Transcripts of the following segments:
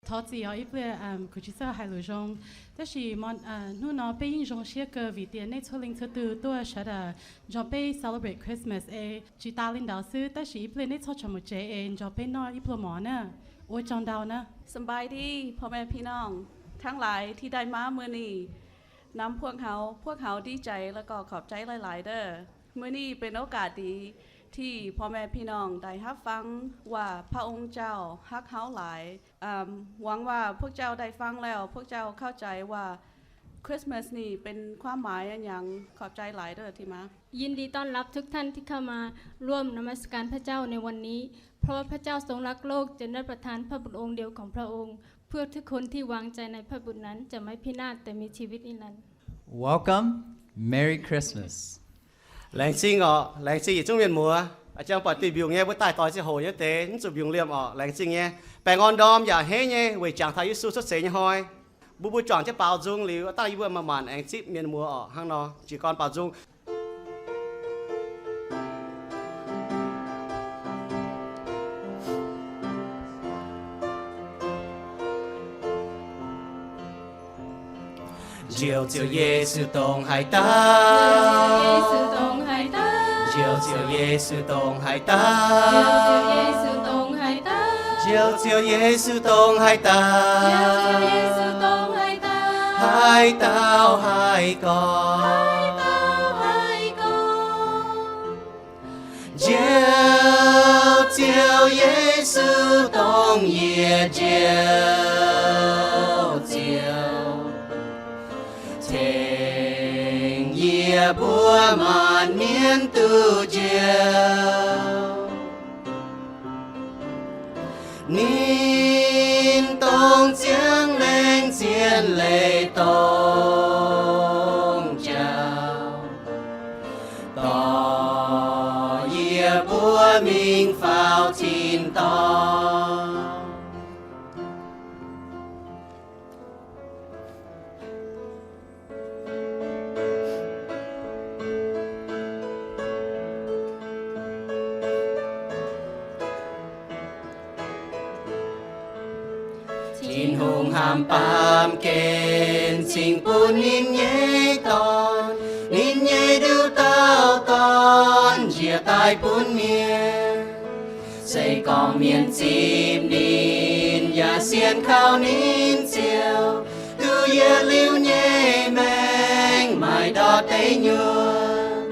Tov zic oc, i buo, um, kuv jiez sou haiz luc nzong. Da'sic, uh, hnub nor beiv yingv nzong siev gau, weic dien naaiv cuotv lingh cuotv diuh duqv shatv, uh, nzong beiv celebrate Christmas ei. Jiex daaih lingh ndau siev, da'sic i buo naaiv corc corc muc jeix ei nzong beiv nor i buo morz naaiv. Wuov jangx ndau naaiv. ສະບາຍດີ ພໍ່ແມ່ພີ່ນ້ອງທັງຫຼາຍທີ່ໄດ້ມາມື້ນີ້ນຳພວກເຮົາ. ພວກເຮົາດີໃຈ ແລະ ກໍຂອບໃຈຫຼາຍໆ ເດີ້. ມື້ນີ້ເປັນໂອກາດດີທີ່ພໍ່ແມ່ພີ່ນ້ອງໄດ້ຮັບຟັງວ່າພະອົງເຈົ້າຮັກເຮົາຫຼາຍ. ຫວັງວ່າພວກເຈົ້າໄດ້ຟັງແລ້ວ ພວກເຈົ້າເຂົ້າໃຈວ່າ Christmas ນີ້ເປັນຄວາມໝາຍອັນຫຍັງ. ຂອບໃຈຫຼາຍເດີ້ທີ່ມາ. ยินดีต้อนรับทุกท่านที่เข้ามาร่วมนมัสการพระเจ้าในวันนี้ เพราะว่าพระเจ้าทรงรักโลกจนได้ประทานพระบุตรองค์เดียวของพระองค์ เพื่อทุกคนที่วางใจในพระบุตรนั้นจะไม่พินาศแต่มีชีวิตนิรันดร์ Welcome, Merry Christmas. Laengz zingh oc, laengz zingh yietc zungv mienh muoz. Jang buatc duih mbiungc nyei, mbuo daaih doix ziangh hoc nyei deix, mv zuqc mbiungc liemh oc. Laengz zingh nyei, baengh orn ndorm yaac hneiv nyei weic jangx taux Yesu cuotv seix nyei hnoi. Mbuo mbuo juangc jienv baaux nzung liuz, dangh yie mbuo manc-manc aengx zipv mienh muoz oc. Hnangv nor, jiez gorn baaux nzung. Njoux Ziouv Yesu dongh haaix dauh? Njoux Ziouv Yesu dongh haaix dauh? Njoux Ziouv Yesu dongh haaix dauh? Haaix dauh haaix gorx? Njoux Ziouv Yesu dongh yie Njoux Ziouv, tengx yie mbuo maanc mienv duqv njoux. Ninh dongh Ziouv Laengz Zingh Leiz dongh njaaux, dorh yie mbuo mingh faaux tin-dorngh. Tin-Hungh hnamv baamh gen cingx bun ninh nyei Dorn, ninh nyei nduqc dauh Dorn njiec daaih bun mienh. Se gorngv mienh zipv ninh yaac sienx kaux ninh Ziouv, duqv yietc liuz nyei maengc maaih ndortv deic nyuoqc.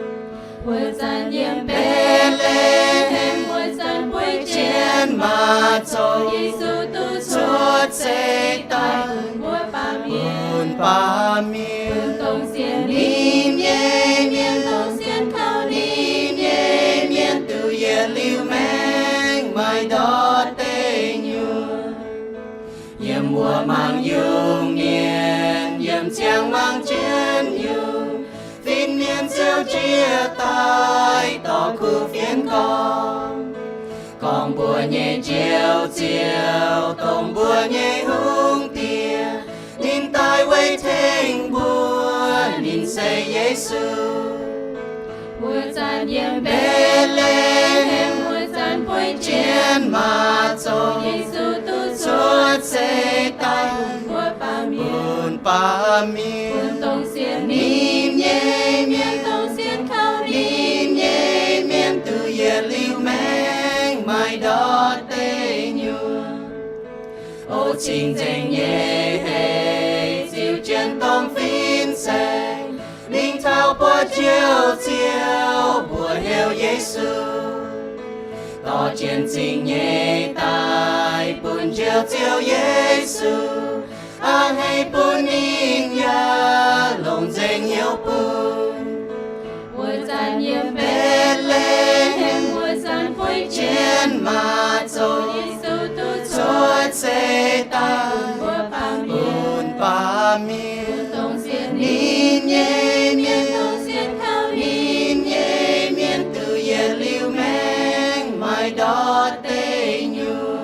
Wuov zanc yiem Mbetc^le^hem, wuov zanc bueix jienv maaz-zoh, Yesu duqv cuotv seix daaih bun baamh mienh, bun baamh mienh, bun dongh sienx ninh nyei mienh, dongh sienx kaux ninh nyei mienh duqv yietc liuz maengc maaih ndortv deic nyuoqc. Yiem wuov mangc yungh mienh, yiem ziangh mangc jienv yungh, fin-mienh ziouc njiec daaih dorh kuv fienx gorngv, gorngv mbuo nyei Njoux Ziouv dongh mbuo nyei hungh diex, ninh daaih weic tengx mbuo, ninh se Yesu. Wuov zanc yiem Mbetc^le^hem, wuov zanc bueix jienv maaz-zoh, Yesu duqv cuotv seix daaih bun baamh mienh, bun baamh mienh, bun dongh sienx ninh nyei mienh, dongh sienx kaux ninh nyei mienh duqv yietc liuz maengc maaih ndortv deic nyuoqc. O cing-nzengc nyei heic ziux jienv domh fin-saeng, mingh taux buoz-njoux Ziouv, mbuox heuc Yesu, dorh jienv zingh nyei daaih bun Njoux Ziouv Yesu, a'hneiv bun ninh yaac longc nzengc hnyouv bun. Wuov zanc yiem Mbetc^le^hem, wuov zanc bueix jienv maaz-zoh, Yesu duqv cuotv seix daaih bun baamh mienh, bun baamh mienh, dongh sienx ninh nyei mienh, dongh sienx kaux ninh nyei mienh duqv yietc liuz maengc maaih ndortv deic nyuoqc.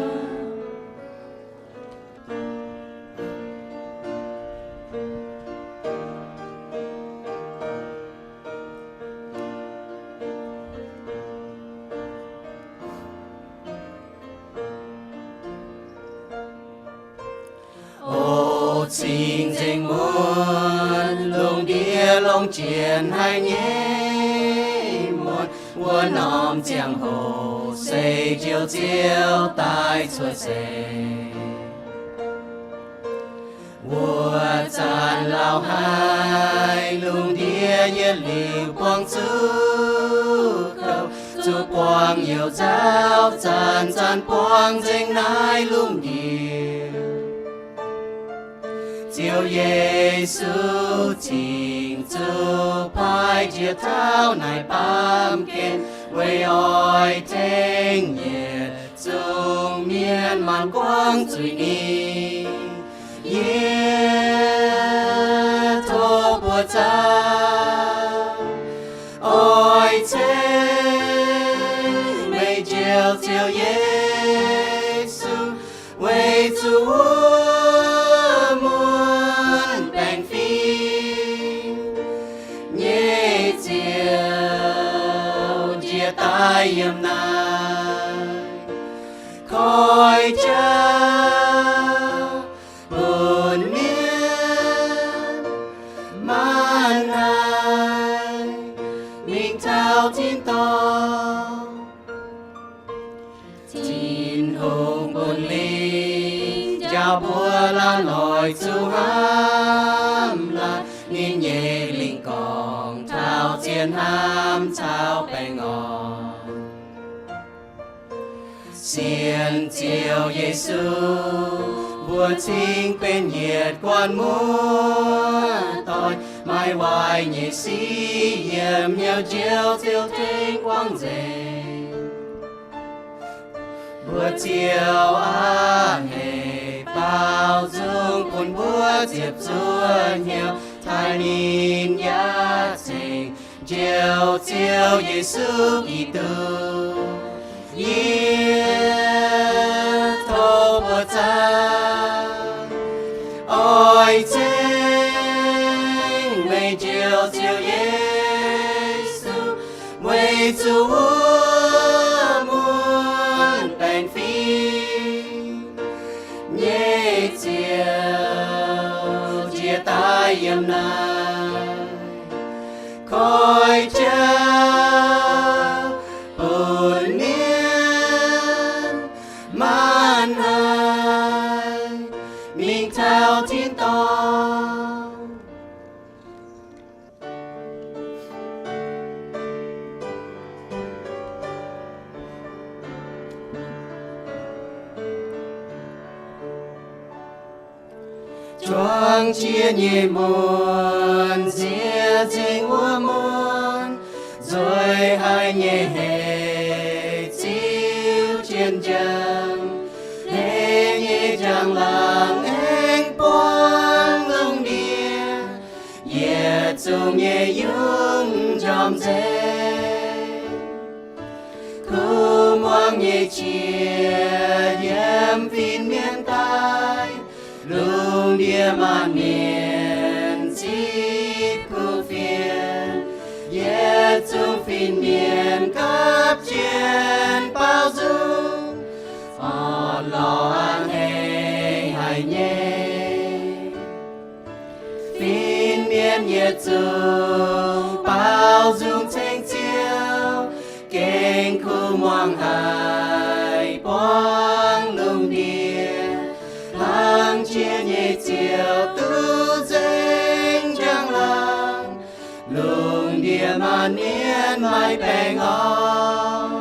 Cing-Nzengc Mun, lungh ndiev longx jiex haic nyei muonc, wuov norm ziangh hoc se Njoux Ziouv daaih cuotv seix. Wuov zanc lauh haic, lungh ndiev yietc liuz buangh zuqc kouv, zuqc buangh youc nzauh, zanc-zanc buangh nzengc naaiv lungh ndiev. Ziouv Yesu cingx zuqc paaiv njiec taux naaiv baamh gen, weic oix tengx yietc zungv mienh maanc buangv zuiz-ningv. Yie tov buoqc zaangc, oix ceng meih Njoux Ziouv Yesu, weic zuqc wuov muonc baengc fim nyei Ziouv njiec daaih yiem naaiv, koi jauv bun mienh maanc haic mingh taux tin-dorngh. Tin-Hungh bun lingc njaaux mbuo laanh oix zuqc hnamv laanh, ninh nyei lingc gorngv taux zien hnamv caux baengh orn. Sienx Ziouv Yesu, mbuo cingx benx yietc guanh muoz-doic, maaih waaic nyei sic yiem hnyouv Njoux Ziouv tengx buangv nzengc. Mbuo Ziouv aac, hec baaux nzung bun mbuo ziepc zuoqv hnyouv taaih ninh yaac ceng Njoux Ziouv Yesu Giduc. Yie tov buoqc zaangc, oix ceng meih Njoux Ziouv Yesu, weic zuqc wuov muonc baengh fim nyei Ziouv njiec daaih yiem naaiv, koi jauv bun mienh maanc haic mingh taux tin-dorngh. Juang jiex nyei muonc, nziex zingh wuov muonc, nzueic haic nyei hec ziux jien njang, hec nyei njang-laangc aengx buangv lungh ndiev, yietc zungv nyei yungz njormh nzengc. Kuv muangx nyei qiex yiem fin-mienh daaih, lungh ndiev maanc mienh zipv kuv fienx, yietc zungv fin-mienh gapv jienv baaux nzung, orn-lorqc a'hneiv haic nyei. Fin-mienh yietc zungv baaux nzung ceng Ziouv, gengh kuv muangx haic buangv lungh ndiev, hlang jiex nyei Ziouv duqv nzengc njang-laangc, lungh ndiev maanc mienh maaih baengh orn.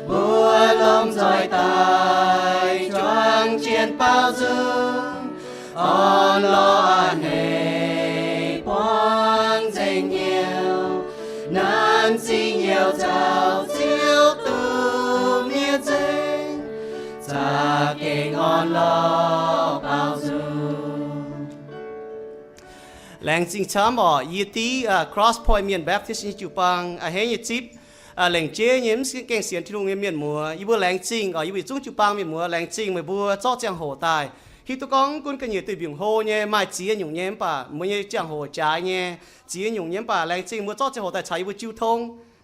Mbuo lomh nzoih daaih juang jiex baaux nzung, orn-lorqc a'hneiv buangv nzengc hnyouv, nanv zingh youh nzauh Ziouv duqv miev nzengc, za'gengh orn-lorqc baaux nzung. Laengz zingh camv orqc. Yie div Cross Point Mienh Baptist nyei jiu-baang a'hneiv nyei zipv, lengc jeiv nyei mv gaengh sienx Tin-Hungh nyei mienh muoz, yie mbuo laengz zingh orqc. Yie mbuo yietc zungv jiu-baang mienh muoz laengz zingh meih mbuo zorqv ziangh hoc daaih. Hiuv duqv gorngv gunv ga'nyiec duih mbiungc hlo nyei, maaih ziex nyungc nyei mv baac mbuo nyei ziangh hoc jaaix nyei, ziex nyungc nyei mv baac laengz zingh mbuo zorqv ziangh hoc daaih caux yie mbuo jiu tong,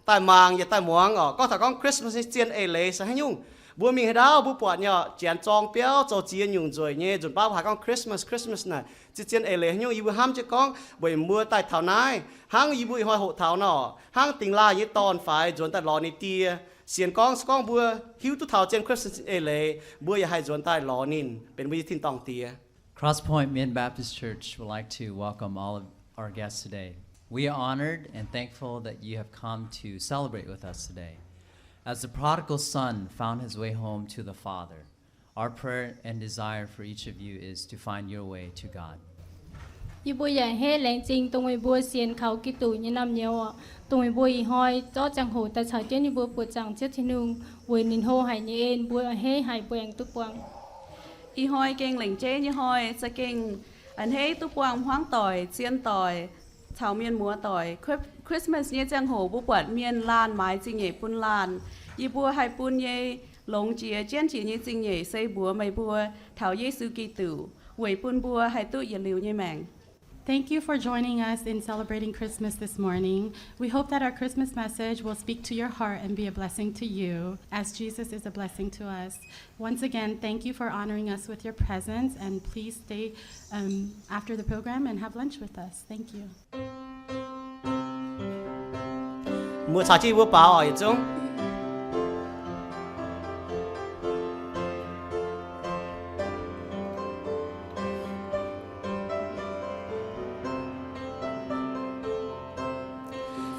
daaih mangc yaac daaih muangx orqc. Gorngv taux gorngv Christmas nyei zien eix leiz se haaix nyungc, Mbuo mingh haaix ndau mbuo buatc nyei orqc, janx zorng biauv zoux ziex nyungc nzueic nyei. Nzunc baav mbuo haiz gorngv Christmas, Christmas naaic, zien-zien eix leiz haaix nyungc yie mbuo hnamv jienv gorngv, weic mbuo daaih taux naaiv hnangv yie mbuo ih hnoi hoqc taux nor, hnangv dingx laanh nyei dorn faix nzuonx daaih lorz ninh die. Sienx gorngv, se gorngv mbuo hiuv duqv taux zien Christmas eix leiz, mbuo yaac haih nzuonx daaih lorz ninh benx mbuo nyei tin-dorngh Diex. Cross Point Min Baptist Church would like to welcome all of our guests today. We are honored and thankful that you have come to celebrate with us today. As the prodigal son found his way home to the Father, our prayer and desire for each of you is to find your way to God. Yie mbuo yaac a'hneiv laengz zingh dongh meih mbuo sienx kaux Giduc nyei naamh nyouz oc. Dongh meih mbuo ih hnoi zorqv ziangh hoc daaih caux jienv yie mbuo buoqc zaangc Ziouv Tin-Hungh weic ninh hlo haic nyei en, mbuo a'hneiv haic mbuo aengx duqv buangh. Ih hnoi gengh lengc jeiv nyei hnoi, za'gengh a'hneiv duqv buangh hmuangv doic, zien doic caux mienh muoz doic. Christmas nyei ziangh hoc mbuo buatc mienh laanh maaiz zingh nyeic bun laanh. Yie mbuo haih bun nyei, longx jiex jienv jiex nyei zingh nyeic se mbuox meih mbuo taux Yesu Giduc weic bun mbuo haih duqv yietc liuz nyei maengc. Thank you for joining us in celebrating Christmas this morning. We hope that our Christmas message will speak to your heart and be a blessing to you, as Jesus is a blessing to us. Once again, thank you for honoring us with your presence, and please stay, um, after the program and have lunch with us. Thank you. Mbuo caux jienv yie mbuo baaux oc, yietc zungv.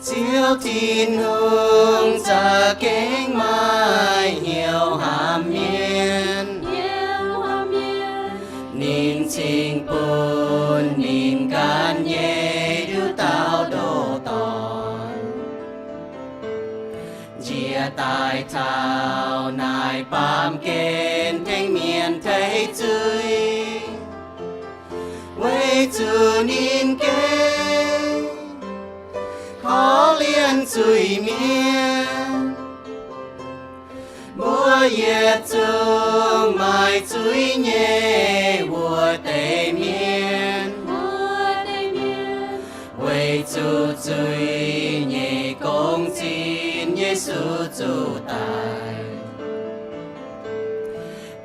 Ziouv Tin-Hungh za'gengh maaih hnyouv hnamv mienh. Ninh cingx bun ninh ganh nyei nduqc dauh ndoh dorn njiec daaih taux naaiv baamh gen tengx mienh teiv zuiz, weic zuqc ninh gengh korv-lienh zuiz-mienh. Mbuo yietc zungv maaih zuiz nyei wuov deix mienh, weic zuqc zuiz nyei gong zinh Yesu zuqc daic,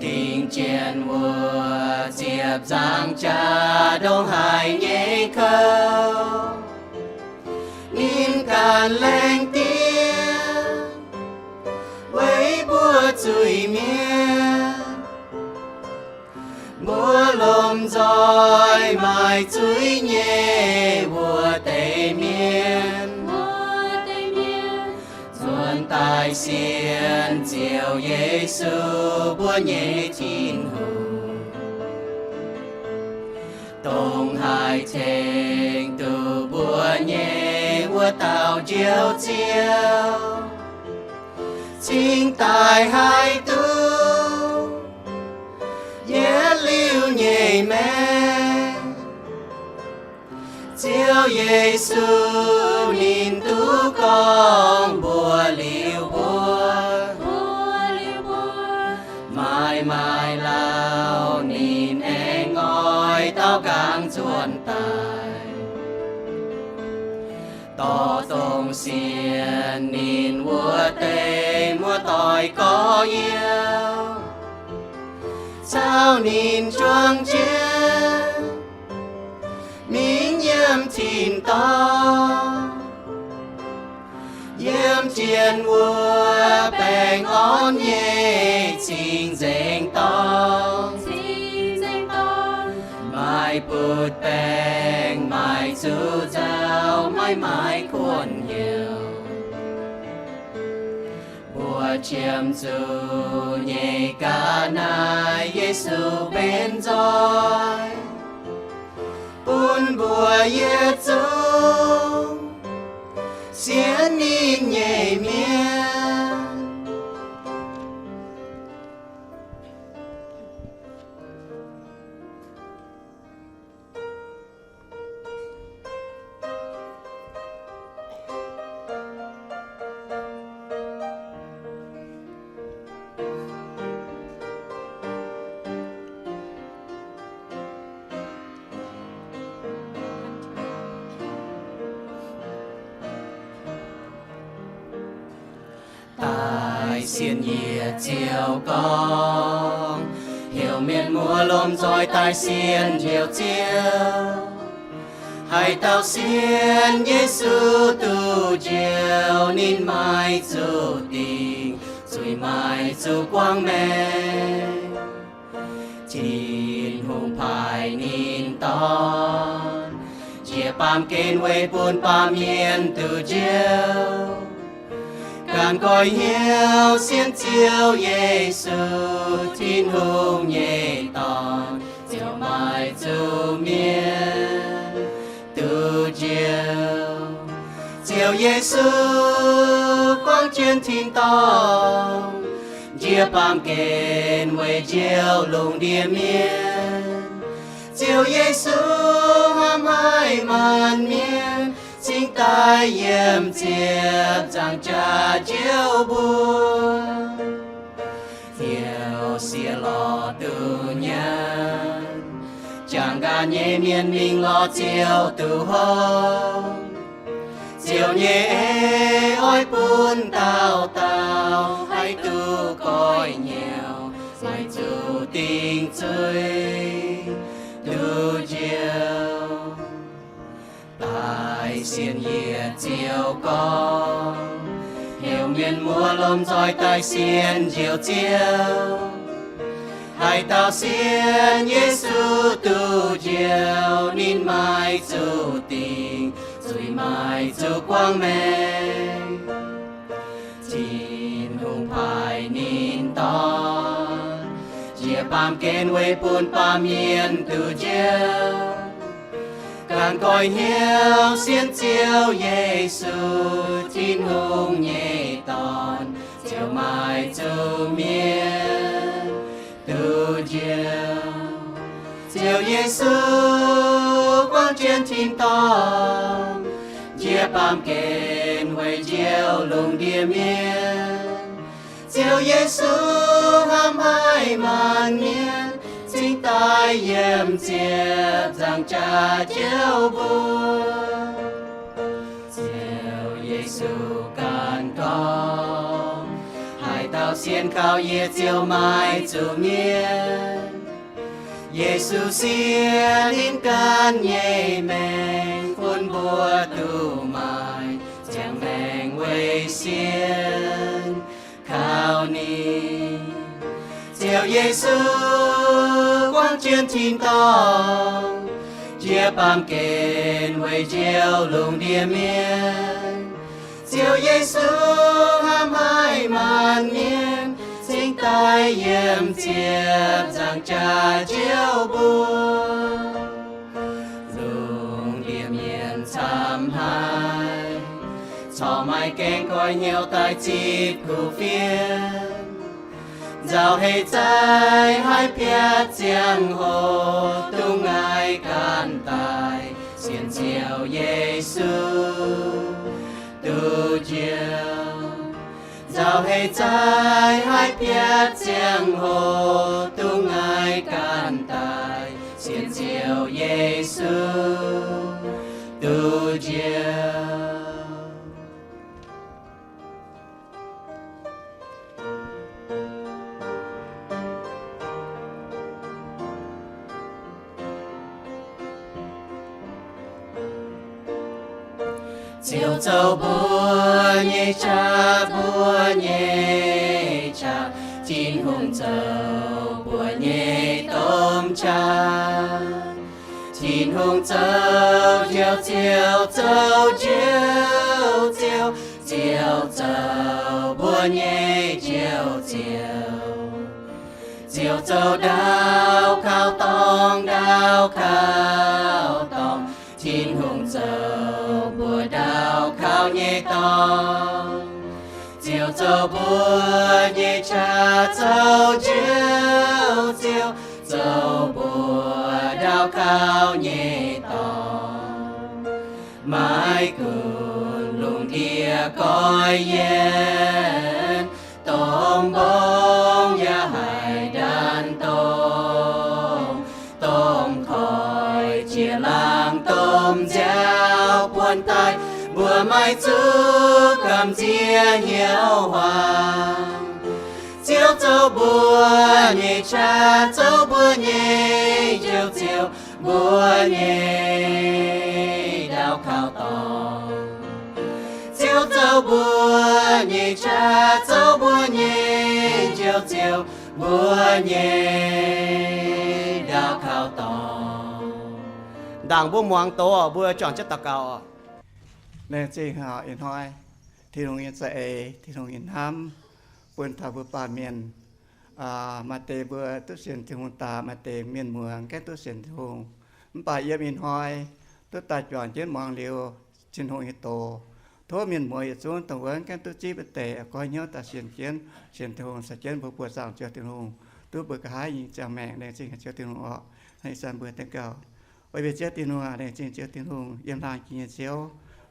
dingc jienv wuov ziepc nzaangc jaax ndongc haaix nyei kouv. Ninh ganh laengz diev weic mbuo zuiz-mienh. Mbuo lomh nzoih maaih zuiz nyei wuov deix mienh, nzuonx daaih sienx Ziouv Yesu, mbuo nyei Tin-Hungh, dongh haih tengx duqv mbuo nyei wuov dauh Njoux Ziouv, cingx daaih haih duqv yietc liuz nyei maengc. Ziouv Yesu ninh duqv gorngv mbuox liuz mbuo, maaih, maaih lauh ninh aengx oix daaux nqaang nzuonx daaih, dorh dongh sienx ninh wuov deix muoz-doic gorx-youz caux ninh juang jienv mingh yiem tin-dorngh, yiem jienv wuov baengh orn nyei cing-nzengc dorngh, maaih butv-baengc, maaih zuqc nzauh, maiv maaih kuonx hnyouv. Mbuo qiemx zuqc nyei ga'naaiv Yesu benx nzoih bun mbuo yietc zungv sienx ninh nyei mienh. Sienx yiec Ziouv gorngv, heuc mienh muoz lomh nzoih daaih sienx Njoux Ziouv. Haaix dauh sienx Yesu duqv njoux, ninh maaih zuqc dingc, zuiz maaih zuqc guangc maengc. Tin-Hungh paaiv ninh Dorn, njiec baamh gen weic bun baamh mienh duqv njoux. Ganh goiv hnyouv sienx Ziouv Yesu, Tin-Hungh nyei Dorn, ziouc maaih zuqc mienh duqv njoux. Ziouv Yesu guangc jienv tin-dorngh, njiec baamh gen weic njoux lungh ndiev mienh. Ziouv Yesu hnamv haic maanc mienh, cingx daaih yiem ziepc nzaangc jaax njoux mbuo. Ziouv sieqv lorz duqv nyanc, jangx nqa'haav nyei mienh mingh lorz Ziouv duqv hopv. Ziouv nyei en oix bun dauh dauh haih duqv goiv hnyouv, maaih zuqc dingc zuiz duqv njoux. Daaih sienx yiec Ziouv gorngv, heuc mienh muoz lomh nzoih daaih sienx Njoux Ziouv. Haaix dauh sienx Yesu duqv njoux, ninh maaih zuqc dingc, zuiz maaih zuqc guangc maengc. Tin-Hungh paaiv ninh Dorn, njiec baamh gen weic bun baamh mienh duqv njoux. Ganh goiv hnyouv sienx Ziouv Yesu, Tin-Hungh nyei Dorn, ziouc maaih zuqc mienh duqv njoux. Ziouv Yesu guangc jienv tin-dorngh, njiec baamh gen weic njoux lungh ndiev mienh. Ziouv Yesu hnamv haic maanc mienh, cingx daaih yiem ziepc nzaangc jaax njoux mbuo. Ziouv Yesu ganh gorngv, haaix dauh sienx kaux yie ziouc maaih zuqc mienh. Yesu siev ninh ganh nyei maengc bun mbuo duqv maaih ziangh maengc weic sienx kaux ninh. Ziouv Yesu guangc jienv tin-dorngh, njiec baamh gen weic njoux lungh ndiev mienh. Ziouv Yesu hnamv haic maanc mienh, cingx daaih yiem ziepc nzaangc jaax njoux mbuo. Lungh ndiev mienh camv haic, corc maaih gaengh goiv hnyouv daaih zipv kuv fienx. Nzauh heix zaih haih piatv ziangh hoc dongh ngaih ganh daaih sienx Ziouv Yesu duqv njoux. Nzauh heix zaih haih piatv ziangh hoc dongh ngaih ganh daaih sienx Ziouv Yesu duqv njoux. Ziouv zoux mbuo nyei qaqv, mbuo nyei qaqv. Tin-Hungh zoux mbuo nyei domh qaqv. Tin-Hungh zoux Njoux Ziouv, zoux Njoux Ziouv. Ziouv zoux mbuo nyei Njoux Ziouv. Ziouv zoux ndau kaux dorngh, ndau kaux dorngh. Tin-Hungh zoux mbuo ndau kaux nyei dorngh. Ziouv zoux mbuo nyei qaqv, zoux Njoux Ziouv, zoux mbuo ndau kaux nyei dorngh. Maiv gunv lungh ndiev goiv yienx, domh mbong yaac haih ndaanx domh, domh koiv jiex laangz domh nziaaux buonv daaih, mbuo maiv zuqc gamh nziex hnyouv huaang. Zouv mbuo nyei qaqv, zouv mbuo nyei njoux ziouc, mbuo nyei ndau kaux dorngx. Ziouv zouv mbuo nyei qaqv, zouv mbuo nyei njoux ziouc, mbuo nyei ndau kaux dorngx. Ndaangc mbuo muangx doz, mbuo juangc jienv daux gaux oc. Laengz zingh ih hnoi Tin-Hungh nyei za'eix, Tin-Hungh nyei hnamv bun taux mbuo baamh mienh. Maaih deix mbuo duqv sienx Tin-Hungh daaih, maaih deix mienh muoz maiv gaengh duqv sienx Tin-Hungh. Mv baac yiem ih hnoi duqv daaih juangc jienv muangx liuz Tin-Hungh nyei doz, tov mienh muoz yietc zungv dongh wuov maiv gaengh duqv zipv wuov deix goiv hnyouv daaih sienx jienv, sienx Tin-Hungh, caux jienv mbuo buoqc zaangc Ziouv Tin-Hungh, duqv mbuo nqa'haav nyei ziangh maengc. Laengz zingh Ziouv Tin-Hungh oc. Ih zanc mbuo daux gaux. Weic bieqc Ziouv Tin-Hungh aac, laengz zingh Ziouv Tin-Hungh, yiem laangh jiex nyei Ziouv.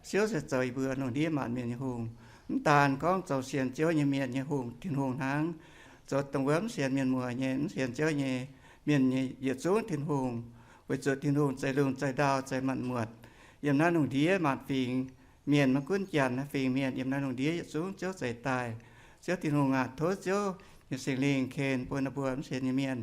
Ziouv se zoux yie mbuo lungh ndiev maanc mienh nyei Hungh. Mv daan gorngv zoux sienx Ziouv nyei mienh nyei Hungh, Tin-Hungh hnangv, zoux dongh wuov mv sienx mienh muoz nyei, mv sienx Ziouv nyei mienh nyei yietc zungv Tin-Hungh. Weic zuqc Tin-Hungh zeix lungh zeix ndau zeix maanc muotc, yiem naaiv lungh ndiev maanc fingx, mienh maiv gunv Janx naaiv fingx mienh, yiem naaiv lungh ndiev yietc zungv Ziouv zeix daaih. Ziouv Tin-Hungh aac, tov Ziouv nyei Singx Lingh ken bun ninh mbuo mv sienx nyei mienh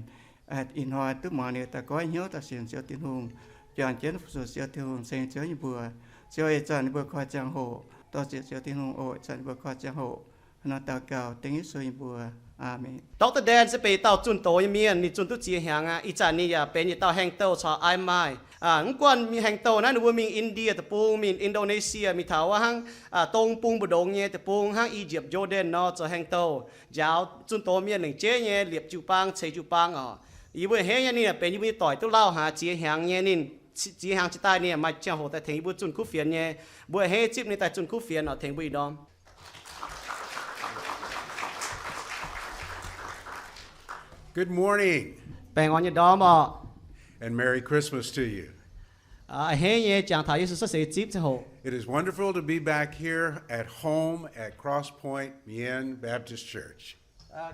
ih hnoi duqv muangx liuz daaih goiv hnyouv daaih sienx Ziouv Tin-Hungh, juangc jienv fu-sux Ziouv Tin-Hungh, ceng Ziouv nyei mbuox. Ziouv ih zanc ninh mbuo koi ziangh hoc, dorh ziec Ziouv Tin-Hungh oc. Ih zanc ninh mbuo koi ziangh hoc, hnangv nor daux gaux dengv Yesu nyei mbuox. Aamen. Doctor Dan se benx dauh zunh doz nyei mienh, ninh zunh duqv ziex hnyangx aqv. Ih zanc ninh yaac benx yietc dauh haengh douh caux ai maaih. Mv guanh mingh haengh douh naaiv, ninh mbuo mingh India deic-bung, mingh Indonesia, mingh taux wuov hnangv dong bung mbu'ndongx nyei deic-bung hnangv Egypt, Jordan nor zoux haengh douh, njaaux zunh doz mienh lengc jeiv nyei liepc jiu-baang, ceix jiu-baang oc. Yie mbuo a'hneiv nyei ninh benx yie mbuo nyei doic duqv lauh haaix ziex hnyangx nyei. Ninh ziex hnyangx jiex daaih ninh maaih ziangh hoc daaih tengx yie mbuo zunh kuv fienx nyei. Mbuo a'hneiv zipv ninh daaih zunh kuv fienx oc, tengx mbuo ih ndorm. Good morning. Baengh orn nyei ndorm oc. And Merry Christmas to you. A'hneiv nyei jangx taux Yesu cuotv seix zipv ziangh hoc. It is wonderful to be back here at home at Cross Point Mien Baptist Church.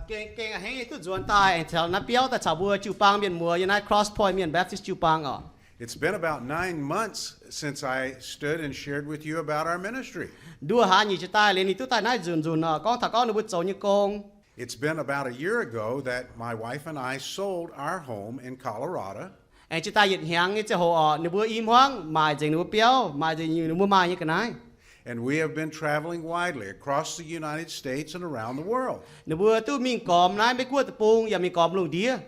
Gengh gengh a'hneiv nyei duqv nzuonx daaih aengx taux naaiv biauv daaih caux mbuo jiu-baang mienh muoz yiem naaiv Cross Point Mien Baptist jiu-baang oc. It's been about nine months since I stood and shared with you about our ministry. Nduoh hlaax nyic jiex daaih liuz ninh duqv daaih naaiv nzunc nzunc oc, gorngv taux gorngv ninh mbuo zoux nyei gong. It's been about a year ago that my wife and I sold our home in Colorado. Aengx jiex daaih yietc hnyangx nyei ziangh hoc oc, ninh mbuo i hmuangv maaic nzengc ninh mbuo biauv, maaic nzengc ninh mbuo maaih nyei ga'naaiv. And we have been traveling widely across the United States and around the world. Ninh mbuo duqv mingh gormx naaiv Meiv Guoqv deic-bung yaac mingh gormx lungh ndiev,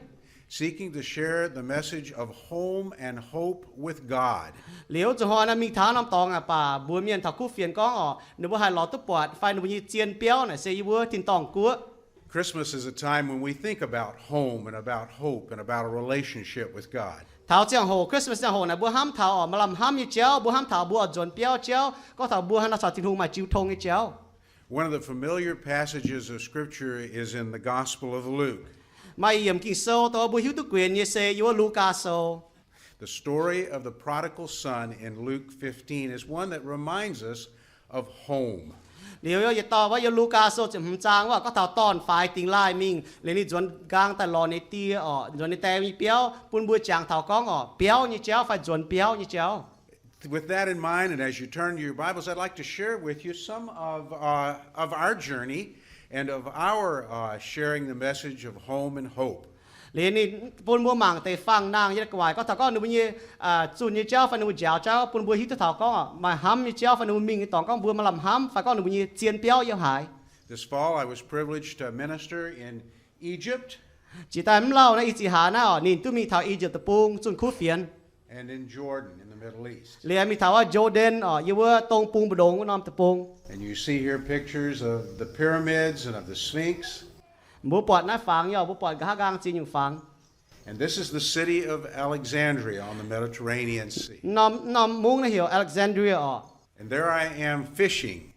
seeking to share the message of home and hope with God. Liuz zuqc hnoi naaiv mingh taux norm dorngx aqv, baac mbuox mienh taux kuv fienx gorngv oc, ninh mbuo haih lorz duqv buatc fai ninh mbuo nyei zien biauv naaic se yie mbuo tin-dorngh guoqv. Christmas is a time when we think about home and about hope and about a relationship with God. Taux ziangh hoc, Christmas ziangh hoc naaic mbuo hnamv taux oc maaih lamh hnamv nyei jauv, mbuo hnamv taux mbuo oix nzuonx biauv jauv, gorngv taux mbuo hnangv nor caux Tin-Hungh maaih jiu tong nyei jauv. One of the familiar passages of Scripture is in the Gospel of Luke. Maaih yiemc Ging-Sou dongh mbuo hiuv duqv guenx nyei se yiem wuov Lugaa Sou. The story of the prodigal son in Luke fifteen is one that reminds us of home. Liuz yietc dauh wuov yiem Lugaa Sou ziepc hmz zaang wuov gorngv taux dorn-faix dingx laaih mingh, liuz ninh nzuonx nqaang daaih lorz ninh die oc, nzuonx ninh die nyei biauv, bun mbuo jangx taux gorngv oc biauv nyei jauv fai nzuonx biauv nyei jauv. With that in mind, and as you turn to your Bibles, I'd like to share with you some of, uh, of our journey and of our, uh, sharing the message of home and hope. Liuz ninh bun mbuo mangc deix fangh nangh nyei gu'nguaaic gorngv taux gorngv ninh mbuo nyei zunh nyei jauv fai ninh mbuo njaaux jauv, bun mbuo hiuv duqv taux gorngv maaih hnamv nyei jauv fai ninh mbuo mingh nyei dorngx gorngv mbuo maaih lamh hnamv fai gorngv ninh mbuo nyei zien biauv yiem haaix. This fall, I was privileged to minister in Egypt. Jiex daaih mv lauh naaiv i ziex hlaax naaiv oc, ninh duqv mingh taux I^yipv Deic-Bung zunh kuv fienx. And in Jordan, in the Middle East. Liuz mingh taux wuov Jordan oc, yiem wuov dong bung mbu'ndongx wuov norm deic-bung. And you see here pictures of the pyramids and of the Sphinx. Mbuo buatc naaiv fangx nyei oc, mbuo buatc nqa'haav nqaang ziex nyungc fangx. And this is the city of Alexandria on the Mediterranean Sea. Norm, norm mungv naaiv heuc Alexandria oc. And there I am fishing.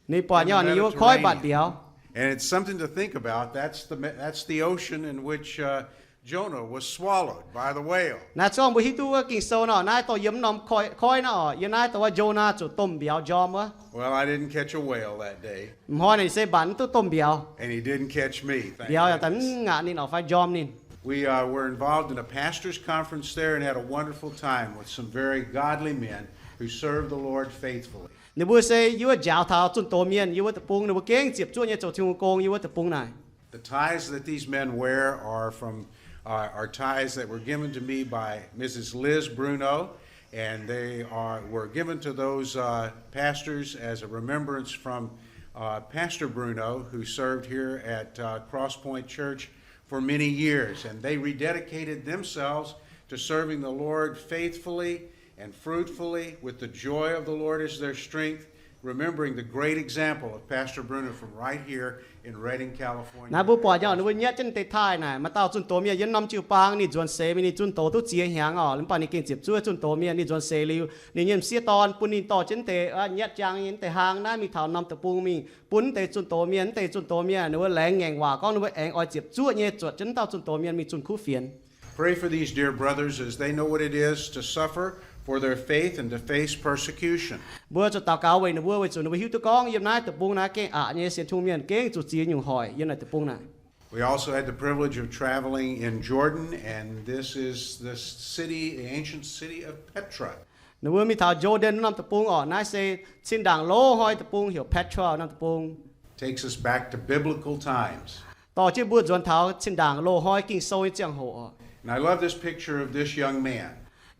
Ninh buatc nyei oc, ninh yiem wuov koiv mbatc mbiauz. And it's something to think about. That's the, that's the ocean in which, uh, Jonah was swallowed by the whale. Naaiv zorqv mbuo hiuv duqv wuov Ging-Sou nor, naaiv dongh yiem norm koiv, koiv naaiv oc, yiem naaiv dongh wuov Jonaa zuqc domh mbiauz njorm wuov. Well, I didn't catch a whale that day. M'hnoi naaic se mbatc mv duqv domh mbiauz. And he didn't catch me, thank goodness. Mbiauz yaac daaih mv ngaatc ninh oc fai njorm ninh. We, uh, were involved in a pastor's conference there and had a wonderful time with some very godly men who served the Lord faithfully. Ninh mbuo se yiem wuov njaaux taux zunh doz mienh yiem wuov deic-bung, ninh mbuo gengh ziepc zuoqv nyei zoux Tin-Hungh gong yiem wuov deic-bung naaic. The ties that these men wear are from uh, are ties that were given to me by Missus Liz Bruno, and they are were given to those uh, pastors as a remembrance from uh, Pastor Bruno, who served here at uh, Cross Point Church for many years, and they rededicated themselves to serving the Lord faithfully and fruitfully with the joy of the Lord as their strength, remembering the great example of Pastor Bruno from right here in Redding, California. Naaiv mbuo buatc nyei, ninh mbuo nyatv jienv deix taaih naaic, maaih dauh zunh doz mienh yiem norm jiu-baang, ninh nzuonx seix mingh, ninh zunh doz duqv ziex hnyangx oc. Mv baac ninh gengh ziepc zuoqv zunh doz mienh, ninh nzuonx seix liuz, ninh nyei m'sieqv dorn bun ninh dorh jienv deix nyatv jaang nyei deix hlang naaiv mingh taux norm deic-bung mingh bun deix zunh doz mienh. Deix zunh doz mienh ninh mbuo laengz ngaengc waac gorngv ninh mbuo aengx oix ziepc zuoqv nyei zuotc jienv dauh zunh doz mienh mingh zunh kuv fienx. Pray for these dear brothers as they know what it is to suffer for their faith and to face persecution. Mbuo zuqc daux gaux weic ninh mbuo, weic zuqc ninh mbuo hiuv duqv gorngv yiem naaiv deic-bung naaiv gengh aqc nyei, sienx Tin-Hungh mienh gengh zuqc ziex nyungc hoic yiem naaiv deic-bung naaiv. We also had the privilege of traveling in Jordan, and this is the city, the ancient city of Petra. Ninh mbuo mingh taux Jordan norm deic-bung oc. Naaiv se cin-ndaangc loz-hnoi deic-bung heuc Petra norm deic-bung. Takes us back to biblical times. Dorh jienv mbuo nzuonx taux cin-ndaangc loz-hnoi Ging-Sou nyei ziangh hoc oc. And I love this picture of this young man.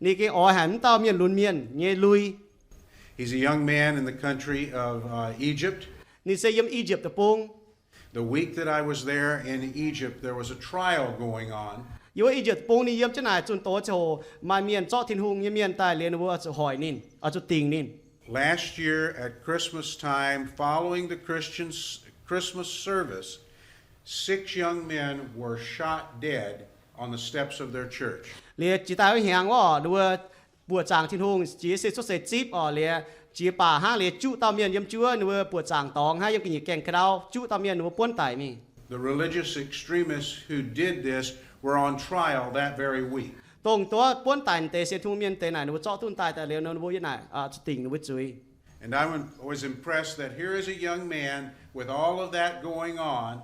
Ninh gengh oix haic mv dauh mienh lunx mienh nyei lui. He's a young man in the country of uh, Egypt. Ninh se yiem I^yipv Deic-Bung. The week that I was there in Egypt, there was a trial going on. Yiem wuov I^yipv Deic-Bung ninh yiem jienv naaic zunh doz ziangh hoc, maaih mienh zorqv Tin-Hungh nyei mienh daaih liuz ninh mbuo zuqc hoic ninh, oix zuqc dingc ninh. Last year at Christmas time, following the Christian s- Christmas service, six young men were shot dead on the steps of their church. Liuz jiex daaih wuov hnyangx wuov ninh mbuo buoqc zaangc Tin-Hungh, jiex se cuotv seix zipv oc, liuz jiex baac hnangv liuz juqv dauh mienh yiem juov ninh mbuo buoqc zaangc dorngx hnangv yiem ga'nyiec gaengh ga'ndau juqv dauh mienh ninh mbuo buonv daic mingh. The religious extremists who did this were on trial that very week. Dongh duqv buonv daic deix sienx Tin-Hungh mienh deix naaic ninh mbuo zorqv duqv daaih daaih liuz ninh mbuo yiem naaic zuqc dingc ninh mbuo zuiz. And I was impressed that here is a young man with all of that going on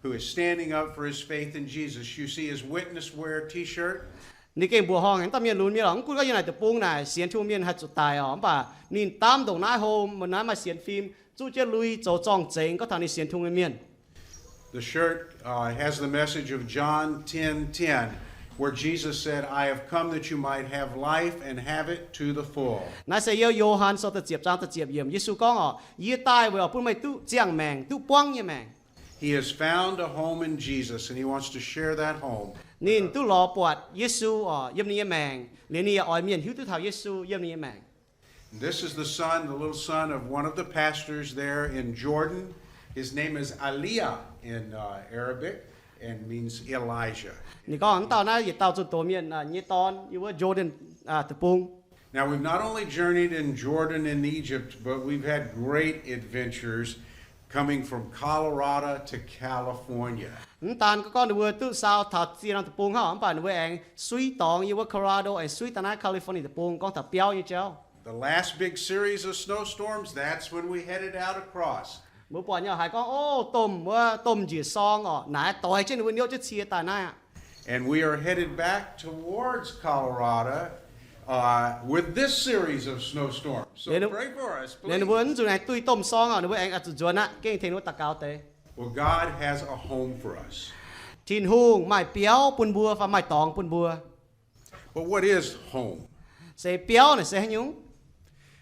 who is standing up for his faith in Jesus. You see his witness wear T-shirt. Ninh gengh mbuoqc horngh haic dauh mienh lunx mienh lorqc, mv gunv gorngv yiem naaic deic-bung naaic sienx Tin-Hungh mienh haih zuqc daic oc, mv baac ninh daamv ndongc naaiv hlo, naaiv maaih sienx fim, zuqv jienv lui zoux zorng-zengx gorngv taux ninh sienx Tin-Hungh nyei mienh. The shirt uh, has the message of John ten ten, where Jesus said, I have come that you might have life and have it to the full. Naaiv se yiem Yo^han Sou da'ziepc zaang da'ziepc yiemc, Yesu gorngv oc, Yie daaih weic oix bun meih duqv ziangh maengc, duqv buangv nyei maengc. He has found a home in Jesus, and he wants to share that home. Ninh duqv lorz buatc Yesu oc, yiem ninh nyei maengc, liuz ninh yaac oix mienh hiuv duqv taux Yesu yiem ninh nyei maengc. This is the son, the little son of one of the pastors there in Jordan. His name is Aliyah in uh, Arabic and means Elijah. Ninh gorngv mv dauh naaiv yietc dauh zunh doz mienh nyei dorn yiem wuov Jordan deic-bung. Now, we've not only journeyed in Jordan and Egypt, but we've had great adventures coming from Colorado to California. Mv daan gorngv ninh mbuo duqv saau taux ziex norm deic-bung hnangv, mv baac ninh mbuo aengx suiv dorngx yiem wuov Colorado aengx suiv daaih naaiv California deic-bung, gorngv taux biauv nyei jauv. The last big series of snowstorms, that's when we headed out across. Mbuo buatc nyei haiz gorngv, o, domh wuov, domh njiec sorng oc, naaiv doix jienv ninh mbuo niouv jienv cie daaih naaiv aqv. And we are headed back towards Colorado uh, with this series of snowstorms. So pray for us, please. Ninh mbuo mv zuqc aengx duih domh sorng oc, ninh mbuo aengx oix zuqc nzuonx aqv, gengh tengx ninh mbuo daux gaux deix. Well, God has a home for us. Tin-Hungh maaih biauv bun mbuo fai maaih dorngx bun mbuo. But what is home? Se biauv naaic se haaix nyungc?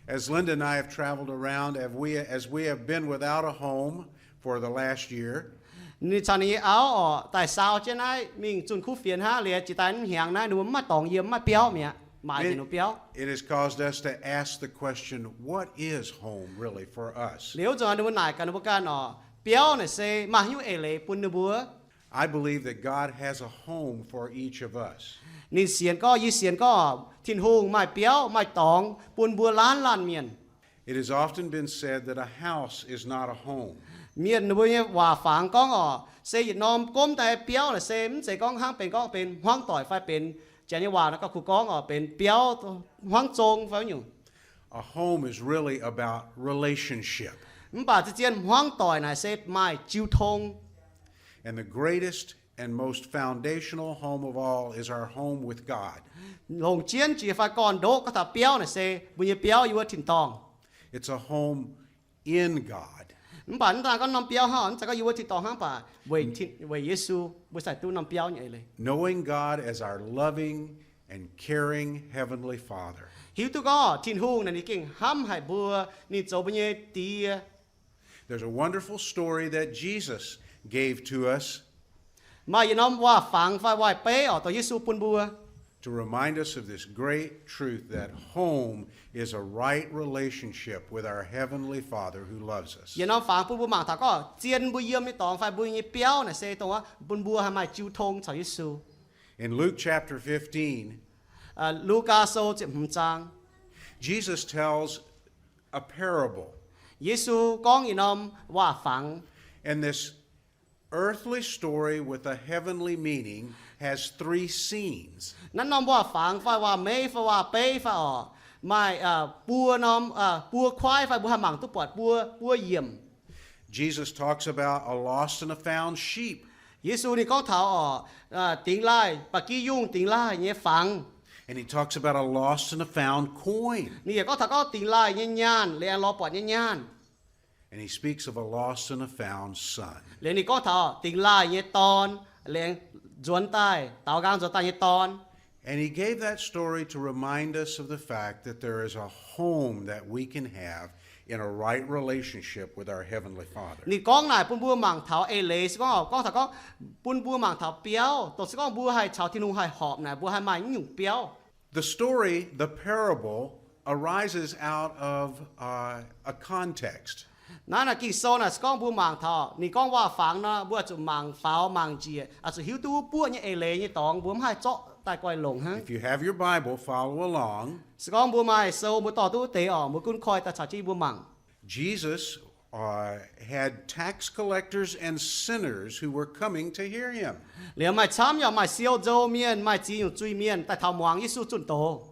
As Linda and I have traveled around, as we, as we have been without a home for the last year, ninh caux ninh nyei auv oc daaih saau jienv naaiv mingh zunh kuv fienx hnangv, liuz jiex daaih mv hnyangx naaiv ninh mbuo mv maaih dorngx yiem, mv maaih biauv mi'aqv, maaiz nzengc ninh mbuo biauv. It has caused us to ask the question, what is home really for us? Liuz wuov zanc ninh mbuo naaic gaax ninh mbuo ganh oc, biauv naaic se maaih haaix nyungc eix leiz bun ninh mbuo? I believe that God has a home for each of us. Ninh sienx gorngv, yie sienx gorngv, Tin-Hungh maaih biauv maaih dorngx bun mbuo laanh laanh mienh. It has often been said that a house is not a home. Mienh ninh mbuo nyei waac fangx gorngv oc, se yietc norm gomv daaih biauv naaic se mv zeiz gorngv hnangv benx gorngv benx hmuangv doic fai benx, janx nyei waac naaiv gauh kungx gorngv oc, benx biauv hmuangv zong fai nyungc. A home is really about relationship. Mv baac zien-zien hmuangv doic naaic se maaih jiu tong. And the greatest and most foundational home of all is our home with God. Longc jienv jiex fai gorn-ndoqv gorngv taux biauv naaic se mbuo nyei biauv yiem wuov tin-dorngh. It's a home in God. Mv baac mv daan gorngv norm biauv hnangv, mv zeiz gorngv yie wuov tin-dorngh hnangv, mv baac weic, weic Yesu mbuo cingx duqv norm biauv nyei eix leiz. Knowing God as our loving and caring Heavenly Father. Hiuv duqv gorngv Tin-Hungh naaic ninh gengh hnamv haic mbuo, ninh zoux mbuo nyei Die. There's a wonderful story that Jesus gave to us Maaih yietc norm waac-fangx fai waac-beiv oc, dongh Yesu bun mbuo to remind us of this great truth that home is a right relationship with our Heavenly Father who loves us. Yietc norm fangx bun mbuo mangc taux gorngv zien mbuo yiem nyei dorngx fai mbuo nyei biauv naaic se dongh wuov bun mbuo haih maaih jiu tong caux Yesu. In Luke chapter fifteen, Lugaa Sou ziepc hmz zaang, Jesus tells a parable. Yesu gorngv yietc norm waac-fangx. And this earthly story with a heavenly meaning has three scenes. Naaiv norm waac-fangx fai waac-meiv fai waac-beiv fai oc, maaih buo norm, buo kuaaiv fai mbuo haih mangc duqv buatc buo, buo yiemc. Jesus talks about a lost and a found sheep. Yesu ninh gorngv taux oc, dingx laaih, ba'gi yungh dingx laaih nyei fangx. And he talks about a lost and a found coin. Ninh yaac gorngv taux gorngv dingx laaih nyei nyaanh, liuz aengx lorz buatc nyei nyaanh. And he speaks of a lost and a found son. Liuz ninh gorngv taux dingx laaih nyei dorn, liuz aengx nzuonx daaih, daaux nqaang nzuonx daaih nyei dorn. And he gave that story to remind us of the fact that there is a home that we can have in a right relationship with our Heavenly Father. Ninh gorngv naaic bun mbuo mangc taux eix leiz se gorngv, gorngv taux gorngv bun mbuo mangc taux biauv, dongh se gorngv mbuo haih caux Tin-Hungh haih horpc naaic, mbuo haih maaih nyungc biauv. The story, the parable, arises out of a context. Naaiv naaic Ging-Sou naaic se gorngv mbuo mangc taux ninh gorngv waac-fangx nor, mbuo oix zuqc mangc faaux mangc njiec, oix zuqc hiuv duqv wuov buoqv nyei eix leiz nyei dorngx, mbuo mv haih zorqv daaih goiv longc hnangv. If you have your Bible, follow along. Se gorngv mbuo maaih sou, mbuo dorh duqv wuov deix oc, mbuo gunv koi daaih caux jienv mbuo mangc. Jesus had tax collectors and sinners who were coming to hear him. Liuz maaih camv yaac maaih siou nzou mienh, maaih ziex nyungc zuiz-mienh daaih taux muangx Yesu zunh doz.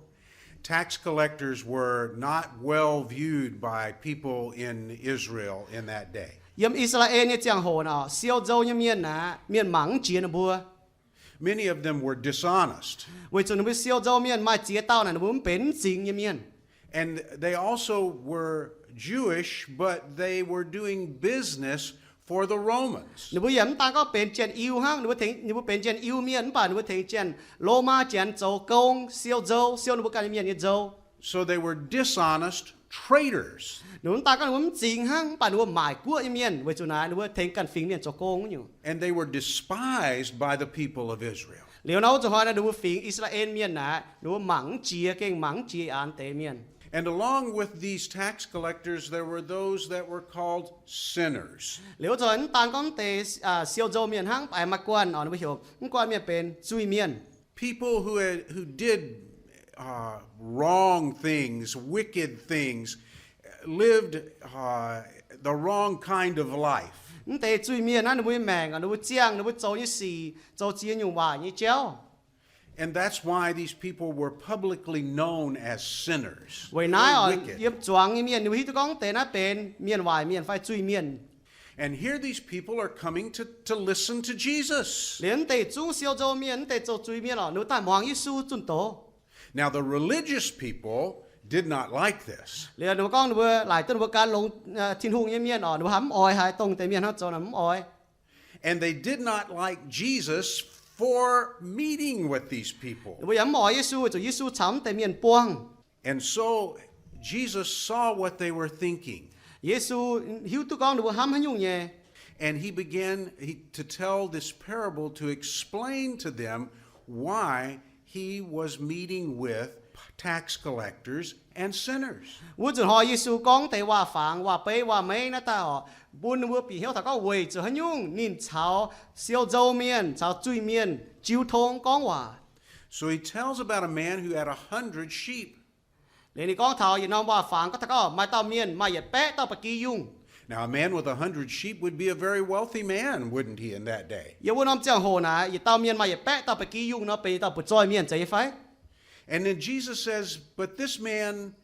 Tax collectors were not well viewed by people in Israel in that day. Yiem I^saa^laa^en nyei ziangh hoc naaic, siou nzou nyei mienh aeqv, mienh mangc mv jiex ninh mbuo. Many of them were dishonest. Weic zuqc ninh mbuo siou nzou mienh maaih ziex dauh naaic ninh mbuo mv benx mv zingx nyei mienh. And they also were Jewish, but they were doing business for the Romans. Ninh mbuo yaac mv daan gorngv benx Janx-Iu hnangv, ninh mbuo tengx, ninh mbuo benx Janx-Iu mienh mv baac ninh mbuo tengx Janx-, Lomaa Janx zoux gong, siou nzou, siou ninh mbuo ganh nyei mienh nyei nzou. So they were dishonest traitors. Ninh mbuo mv daan gorngv ninh mbuo mv zingx hnangv, mv baac ninh mbuo maaic guoqv nyei mienh, weic zuqc naaic ninh mbuo tengx ganh fingx mienh zoux gong nyungc. And they were despised by the people of Israel. Liuz nor wuov zuqc hnoi naaic ninh mbuo fingx I^saa^laa^en mienh naaic, ninh mbuo mangc mv jiex, gengh mangc mv jiex aqv deix mienh. And along with these tax collectors, there were those that were called sinners. Liuz wuov zuqc hnoi mv daan gorngv deix siou nzou mienh hnangv, mv baac maaih guanh oc, ninh mbuo heuc mv guanh mienh benx zuiz-mienh. People who had, who did, uh, wrong things, wicked things, lived, uh, the wrong kind of life. Mv deix zuiz-mienh naaiv ninh mbuo nyei maengc, ninh mbuo ziangh, ninh mbuo zoux nyei sic, zoux ziex nyungc waaic nyei jauv. And that's why these people were publicly known as sinners. Weic naaiv oc, yiem zuangx nyei mienh ninh mbuo hiuv duqv gorngv deix naaiv benx mienh waaic mienh fai zuiz-mienh. And here these people are coming to, to listen to Jesus. Liuz mv deix zungv siou nzou mienh, mv deix zoux zuiz-mienh oc, ninh mbuo daaih muangx Yesu zunh doz. Now the religious people did not like this. Liuz ninh mbuo gorngv ninh mbuo laaic duqv ninh mbuo gan longx Tin-Hungh nyei mienh oc, ninh mbuo haiz mv oix, haiz dongh deix mienh hnangv zoux naaic mv oix. And they did not like Jesus for meeting with these people. Ninh mbuo yaac mv oix Yesu weic zuqc Yesu caux mv deix mienh buangh. And so Jesus saw what they were thinking. Yesu hiuv duqv gorngv ninh mbuo hnamv haaix nyungc nyei. And he began, he, to tell this parable to explain to them why he was meeting with tax collectors and sinners. Wuov nzunc hnoi Yesu gorngv deix waac-fangx, waac-beiv, waac-meiv naaiv daaih oc, bun ninh mbuo bieqc hnyouv taux gorngv weic zuqc haaix nyungc ninh caux siou nzou mienh, caux zuiz-mienh jiu tong gorngv waac. So he tells about a man who had a hundred sheep. Liuz ninh gorngv taux yietc norm waac-fangx gorngv taux gorngv maaih dauh mienh maaih yietc baeqv dauh ba'gi yungh. Now, a man with a hundred sheep would be a very wealthy man, wouldn't he, in that day? Yiem wuov norm ziangh hoc naaic, yietc dauh mienh maaih yietc baeqv dauh ba'gi yungh nor benx yietc dauh butv-zoih mienh zeiz nyei fai? And then Jesus says, but this man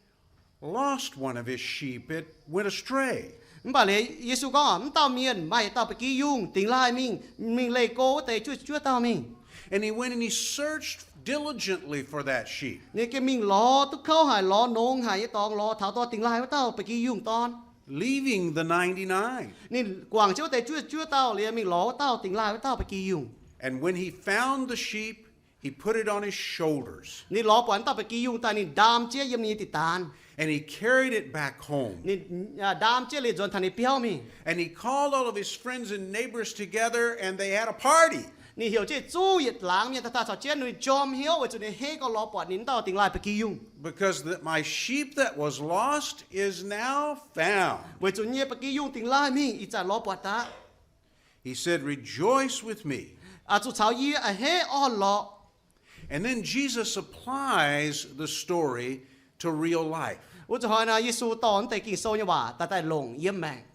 lost one of his sheep. It went astray. Mv baac liuz Yesu gorngv, mv dauh mienh maaih yietc dauh ba'gi yungh dingx laaih mingh, mingh leih go wuov deix juov, juov dauh mingh. And he went and he searched diligently for that sheep. Ninh gengh mingh lorz duqv kouv haic, lorz nongx haic nyei dorngx, lorz taux dorh dingx laaih wuov dauh ba'gi yungh dorn. leaving the ninety-nine. Ninh guangc jienv wuov deix juov juov dauh liuz mingh lorz wuov dauh dingx laaih wuov dauh ba'gi yungh. And when he found the sheep, he put it on his shoulders. Ninh lorz buatc wuov dauh ba'gi yungh daaih ninh ndaam jienv yiem ninh nyei diqc daanz. And he carried it back home. Ninh ndaam jienv liuz nzuonx taux ninh biauv mingh. And he called all of his friends and neighbors together, and they had a party. Ninh heuc jienv zuqc yietc laangz mienh daaih caux jienv, ninh jorm hnyouv weic zuqc ninh heiv gorngv lorz buatc ninh wuov dauh dingx laaih ba'gi yungh. Because that my sheep that was lost is now found. Weic zuqc yie nyei ba'gi yungh dingx laaih mingh, ih zanc lorz buatc daaih. He said, Rejoice with me. Zuqc caux yie a'hneiv orn-lorqc. And then Jesus applies the story to real life. Wuov zuqc hnoi nor, Yesu dorh wuov deix Ging-Sou nyei waac daaih daaih longc yiem maengc.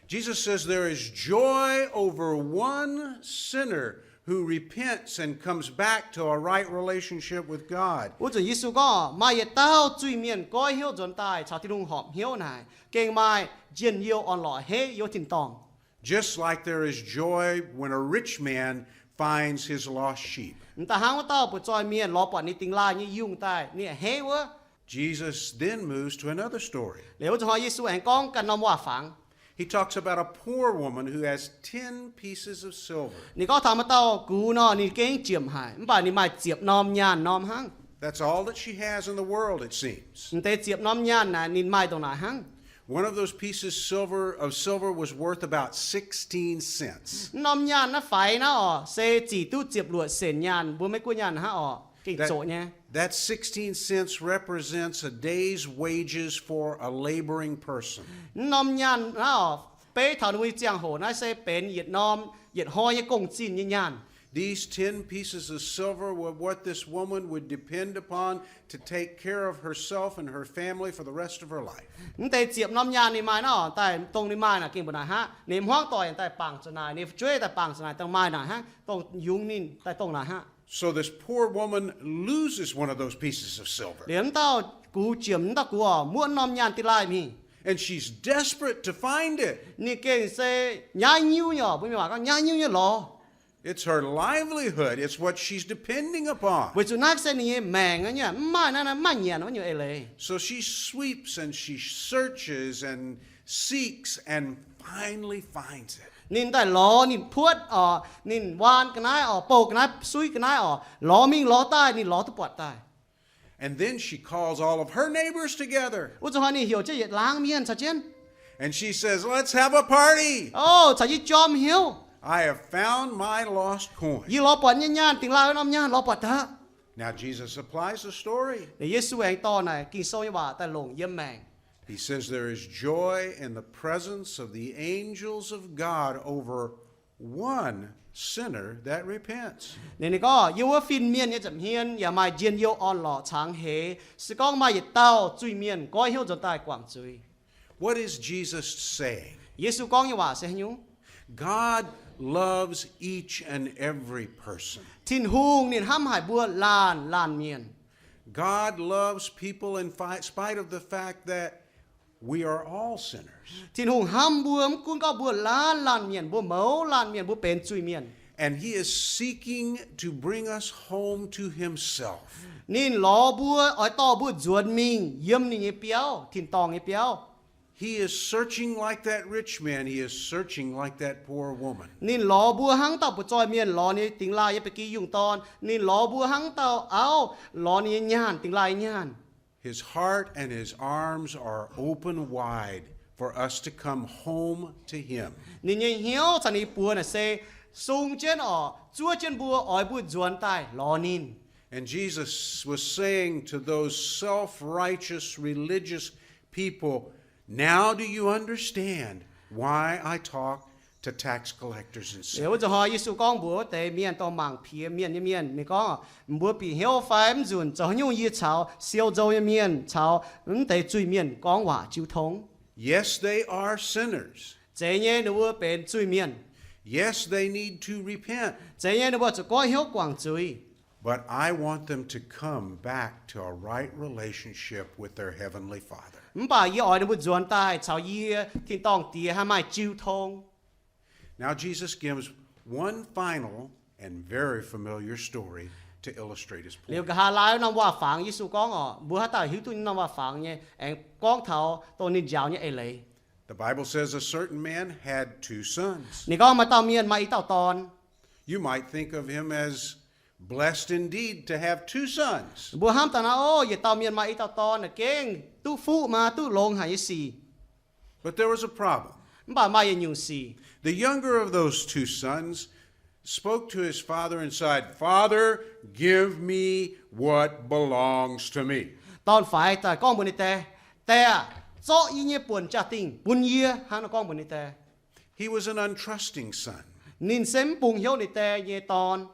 Jesus says there is joy over one sinner who repents and comes back to a right relationship with God. Wuov zuqc Yesu gorngv, maaih yietc dauh zuiz-mienh goiv hnyouv nzuonx daaih caux Tin-Hungh horpc hnyouv naaic, gengh maaih njien-youh orn-lorqc heiv youh tin-dorngh. Just like there is joy when a rich man finds his lost sheep. M'daaih hnangv wuov dauh butv-zoih mienh lorz buatc ninh dingx laaih nyei yungh daaih ninh a'hneiv wuov. Jesus then moves to another story. Liuz wuov zuqc hnoi Yesu aengx gorngv ganh norm waac-fangx. He talks about a poor woman who has ten pieces of silver. Ninh gorngv taux maaih dauh gux nor, ninh gengh ziepc haic, mv baac ninh maaih ziepc norm nyaanh norm hnangv. That's all that she has in the world, it seems. M'deix ziepc norm nyaanh naaic ninh maaih ndongc naaic hnangv. One of those pieces silver, of silver was worth about sixteen cents. Mv norm nyaanh naaiv faix naaiv orqc, se zic duqv ziepc luoqc senc nyaanh, mbuo Meiv Guoqv nyaanh hnangv orqc, gengh zoqc nyei. That's sixteen cents represents a day's wages for a laboring person. Mv norm nyaanh naaiv orqc, beiv taux ninh mbuo nyei ziangh hoc naaiv se benx yietc norm, yietc hnoi nyei gong-zinh nyei nyaanh. These ten pieces of silver were what this woman would depend upon to take care of herself and her family for the rest of her life. Mv deix ziepc norm nyaanh ninh maaih naaiv orqc, daaih dongh ninh maaih naaic gengh mbuo naaic hnangv. Ninh hmuangv doic daaih bangc zuqc naaic, ninh fu'jueiv daaih bangc zuqc naaic, daaih maaih naaic hnangv, dongh yungz ninh daaih dongh naaic hnangv. So this poor woman loses one of those pieces of silver. Liuz mv dauh gux, ziepc mv dauh gux orqc, muoqv norm nyaanh dingx laaih mingh. And she's desperate to find it. Ninh gengh se nyaiv nyiuv nyei orqc, mbuo mienh waac gorngv nyaiv nyiuv nyei lorz. It's her livelihood. It's what she's depending upon. Weic zuqc naaiv se ninh nyei maengc nyei, mv maaih naaiv, naaiv mv maaih nyanc wuov nyungc eix leiz. So she sweeps and she searches and seeks and finally finds it. Ninh daaih lorz, ninh puotv orqc, ninh waan ga'naaiv orqc, bouh ga'naaiv, suiv ga'naaiv orqc, lorz mingh lorz daaih, ninh lorz duqv buatc daaih. And then she calls all of her neighbors together. Wuov zuqc hnoi ninh heuc jienv yietc laangz mienh caux jienv. And she says, Let's have a party. O, caux yie jorm hnyouv. I have found my lost coin. Yie lorz buatc nyei nyaanh, dingx laaih wuov norm nyaanh lorz buatc daqv. Now Jesus applies the story. Liuz Yesu aengx dorh naaic Ging-Sou nyei waac daaih longc yiem maengc. He says there is joy in the presence of the angels of God over one sinner that repents. Ninh, ninh gorngv, yiem wuov fin-mienh nyei nza'hmien yaac maaih njien-youh orn-lorqc cangx heix, se gorngv maaih yietc dauh zuiz-mienh goiv hnyouv nzuonx daaih guangc zuiz. What is Jesus saying? Yesu gorngv nyei waac se haaix nyungc? God loves each and every person. Tin-Hungh ninh hnamv haic mbuo laanh laanh mienh. God loves people in fi-, spite of the fact that we are all sinners. Tin-Hungh hnamv mbuo mv gunv gorngv mbuo laanh laanh mienh, mbuo mouz laanh mienh, mbuo benx zuiz-mienh. And he is seeking to bring us home to himself. Ninh lorz mbuo, oix dorh mbuo nzuonx mingh yiem ninh nyei biauv, tin-dorngh nyei biauv. He is searching like that rich man. He is searching like that poor woman. Ninh lorz mbuo hnangv dauh butv-zoih mienh lorz ninh dingx laaih nyei ba'gi yungh dorn. Ninh lorz mbuo hnangv dauh auv lorz ninh nyei nyaanh, dingx laaih nyei nyaanh. His heart and his arms are open wide for us to come home to him. Ninh nyei hnyouv caux ninh nyei buoz naaic se sung jienv orqc, zuov jienv mbuo, oix mbuo nzuonx daaih lorz ninh. And Jesus was saying to those self-righteous religious people, Now do you understand why I talk to tax collectors and sinners? Liuz wuov zuqc hnoi Yesu gorngv mbuox wuov deix mienh, dongh mangc piex mienh nyei mienh, ninh gorngv, Mbuo bieqc hnyouv fai mv nzunc zoux haaix nyungc yie caux siou nzou nyei mienh caux mv deix zuiz-mienh gorngv waac jiu tong? Yes, they are sinners. Zeiz nyei ninh mbuo benx zuiz-mienh. Yes, they need to repent. Zeiz nyei ninh mbuo zuqc goiv hnyouv guangc zuiz. But I want them to come back to a right relationship with their Heavenly Father. Mv baac yie oix ninh mbuo nzuonx daaih caux yie tin-dorngh Diex haih maaih jiu tong. Now Jesus gives one final and very familiar story to illustrate his point. Liuz nqa'haav laai wuov norm waac-fangx Yesu gorngv orqc, mbuo haaix dauh hiuv duqv norm waac-fangx nyei, aengx gorngv taux dongh ninh njaaux nyei eix leiz. The Bible says a certain man had two sons. Ninh gorngv maaih dauh mienh maaih i dauh dorn. You might think of him as blessed indeed to have two sons. Mbuo hnamv daaih naaiv, o, yietc dauh mienh maaih i dauh dorn naaic gengh duqv fuqv maa, duqv longx haic nyei sic. But there was a problem. Mv baac maaih yietc nyungc sic. The younger of those two sons spoke to his father and said, Father, give me what belongs to me. Dorn-faix daaih gorngv mbuox ninh die, Die aah, zorqv yie nyei buonc jaa-dingh bun yie, hnangv naaiv gorngv mbuox ninh die. He was an untrusting son. Ninh se mv bungx hnyouv ninh die nyei dorn.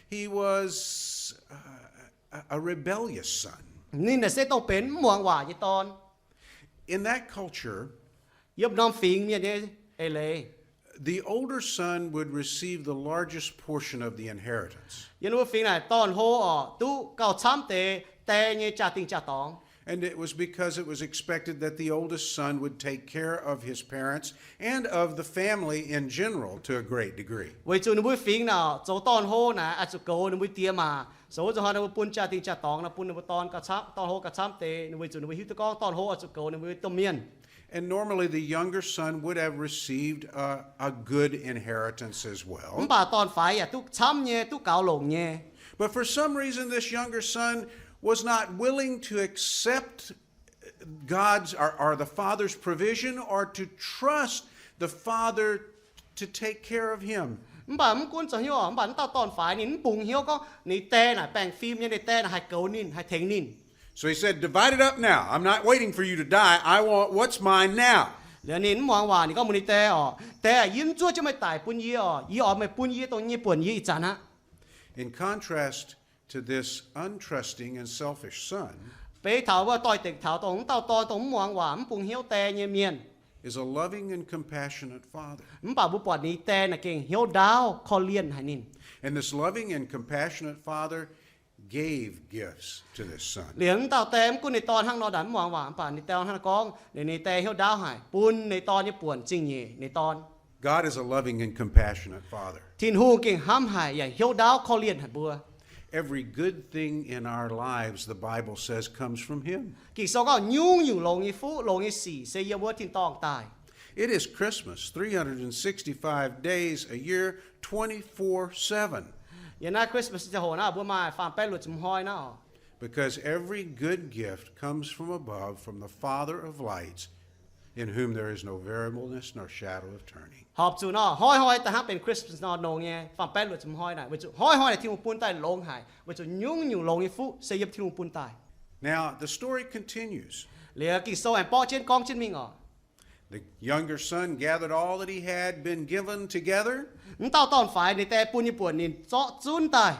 He was uh, a, a rebellious son. Ninh naaic se dongh benx mv muangx waac nyei dorn. In that culture, yiem norm fingx mienh nyei eix leiz, the older son would receive the largest portion of the inheritance. Yiem wuov fingx naaic dorn-hlo oc duqv gauh camv deix die nyei jaa-dingh jaa-dorngx. And it was because it was expected that the oldest son would take care of his parents and of the family in general to a great degree. Weic zuqc ninh mbuo fingx naaic zoux dorn-hlo naaic oix zuqc goux ninh mbuo die maa. Zoux wuov zanc hnoi ninh mbuo bun jaa-dingh jaa-dorngx naaic bun ninh mbuo dorn gauh camv, dorn-hlo gauh camv deix, weic zuqc ninh mbuo hiuv duqv gorngv dorn-hlo oix zuqc goux ninh mbuo domh mienh. And normally the younger son would have received a, a good inheritance as well. Mv baac dorn-faix yaac duqv camv nyei, duqv gaux longc nyei. But for some reason, this younger son was not willing to accept God's or, or the father's provision or to trust the father to take care of him. Mv baac mv gunv zoux hnyouv, mv baac wuov dauh dorn-faix ninh mv bungx hnyouv gorngv ninh die naaic baengh fim nyei, ninh die naaic haih goux ninh, haih tengx ninh. So he said, Divide it up now. I'm not waiting for you to die. I want what's mine now. Liuz ninh mv muangx waac, ninh gorngv mbuox ninh die oc, Die aah, yie mv zuov jienv meih daic bun yie oc. Yie oix meih bun yie dongh nyei buonc yie ih zanc aqv. In contrast to this untrusting and selfish son, beiv taux wuov doix-dekc taux dongh wuov dauh dorn dongh mv muangx waac, mv bungx hnyouv die nyei mienh, is a loving and compassionate father. Mv baac mbuo buatc ninh die naaic gengh hnyouv ndaauv korv-lienh haic ninh. And this loving and compassionate father gave gifts to this son. Liuz wuov dauh die mv gunv ninh dorn hnangv nor ndaangc mv muangx waac, mv baac ninh die hnangv naaiv gorngv, ninh, ninh die hnyouv ndaauv haic, bun ninh dorn nyei buonc zingh nyeic ninh dorn. God is a loving and compassionate father. Tin-Hungh gengh hnamv haic yaac hnyouv ndaauv korv-lienh haic mbuo. Every good thing in our lives, the Bible says, comes from Him. Ging-Sou gorngv nyungc-nyungc longx nyei fuqv, longx nyei sic se yiem wuov tin-dorngh daaih. It is Christmas, three hundred sixty-five days a year, twenty-four seven. Yiem naaiv Christmas ziangh hoc naaiv mbuo maaih faam-baeqv luoqc ziepc hnoi naaiv oc. Because every good gift comes from above, from the Father of lights, in whom there is no variableness nor shadow of turning. Horpc zuqc nor, hnoi-hnoi daaih hnangv benx Christmas nor, longx nyei, faam-baeqv luoqc ziepc hnoi naaic, weic zuqc hnoi-hnoi naaic Tin-Hungh bun daaih longx haic, weic zuqc nyungc-nyungc longx nyei fuqv se yiem Tin-Hungh bun daaih. Now, the story continues. Liuz Ging-Sou aengx borqv jienv gorngv jienv mingh oc. The younger son gathered all that he had been given together. Wuov dauh dorn-faix ninh die bun nyei buonc ninh zorqv zunv daaih.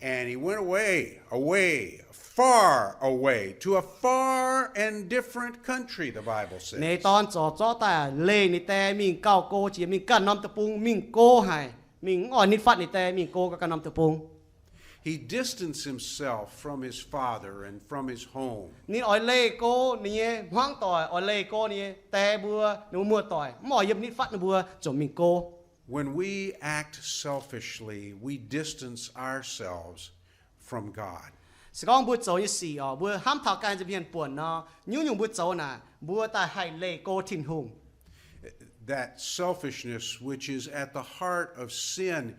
And he went away, away, far away, to a far and different country, the Bible says. Ninh dorn zoux zorqv daaih leih ninh die mingh gauh go jiex, mingh ganh norm deic-bung, mingh go haic, mingh mv oix nitv fatv ninh die, mingh go ganh norm deic-bung. He distanced himself from his father and from his home. Ninh oix leih go ninh nyei hmuangv doic, oix leih go ninh nyei die mbuo, ninh mbuo muoz-doic, mv oix yiem nitv fatv ninh mbuo, ziouc mingh go. When we act selfishly, we distance ourselves from God. Se gorngv mbuo zoux nyei sic oc, mbuo hnamv taux ganh nza'hmien buonc nor, nyungc-nyungc mbuo zoux naaic, mbuo daaih haih leih go Tin-Hungh. That selfishness which is at the heart of sin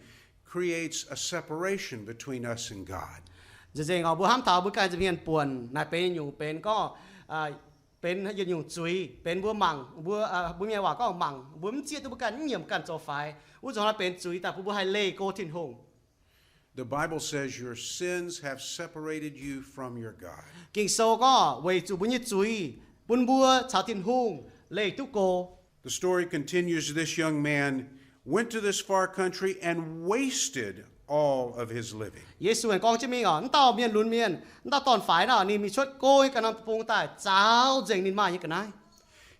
creates a separation between us and God. Nzengc-nzengc oc, mbuo hnamv taux mbuo ganh nza'hmien buonc naaic benx yietc nyungc benx gorngv, benx yietc nyungc zuiz, benx mbuo mangc, mbuo, mbuo mienh waac gorngv mangc, mbuo mv zieqv duqv mbuo ganh, mv nyiemc ganh zoux faix. Wuov zuqc naaiv benx zuiz daaih bun mbuo haih leih go Tin-Hungh. The Bible says your sins have separated you from your God. Ging-Sou gorngv weic zuqc mbuo nyei zuiz bun mbuo caux Tin-Hungh leih duqv go. The story continues, this young man went to this far country and wasted all of his living. Yesu aengx gorngv jienv mingh oc, wuov dauh mienh lunx mienh, wuov dauh dorn-faix naaic, ninh mingh cuotv go nyei ganh norm deic-bung daaih zaaux nzengc ninh maaih nyei ga'naaiv.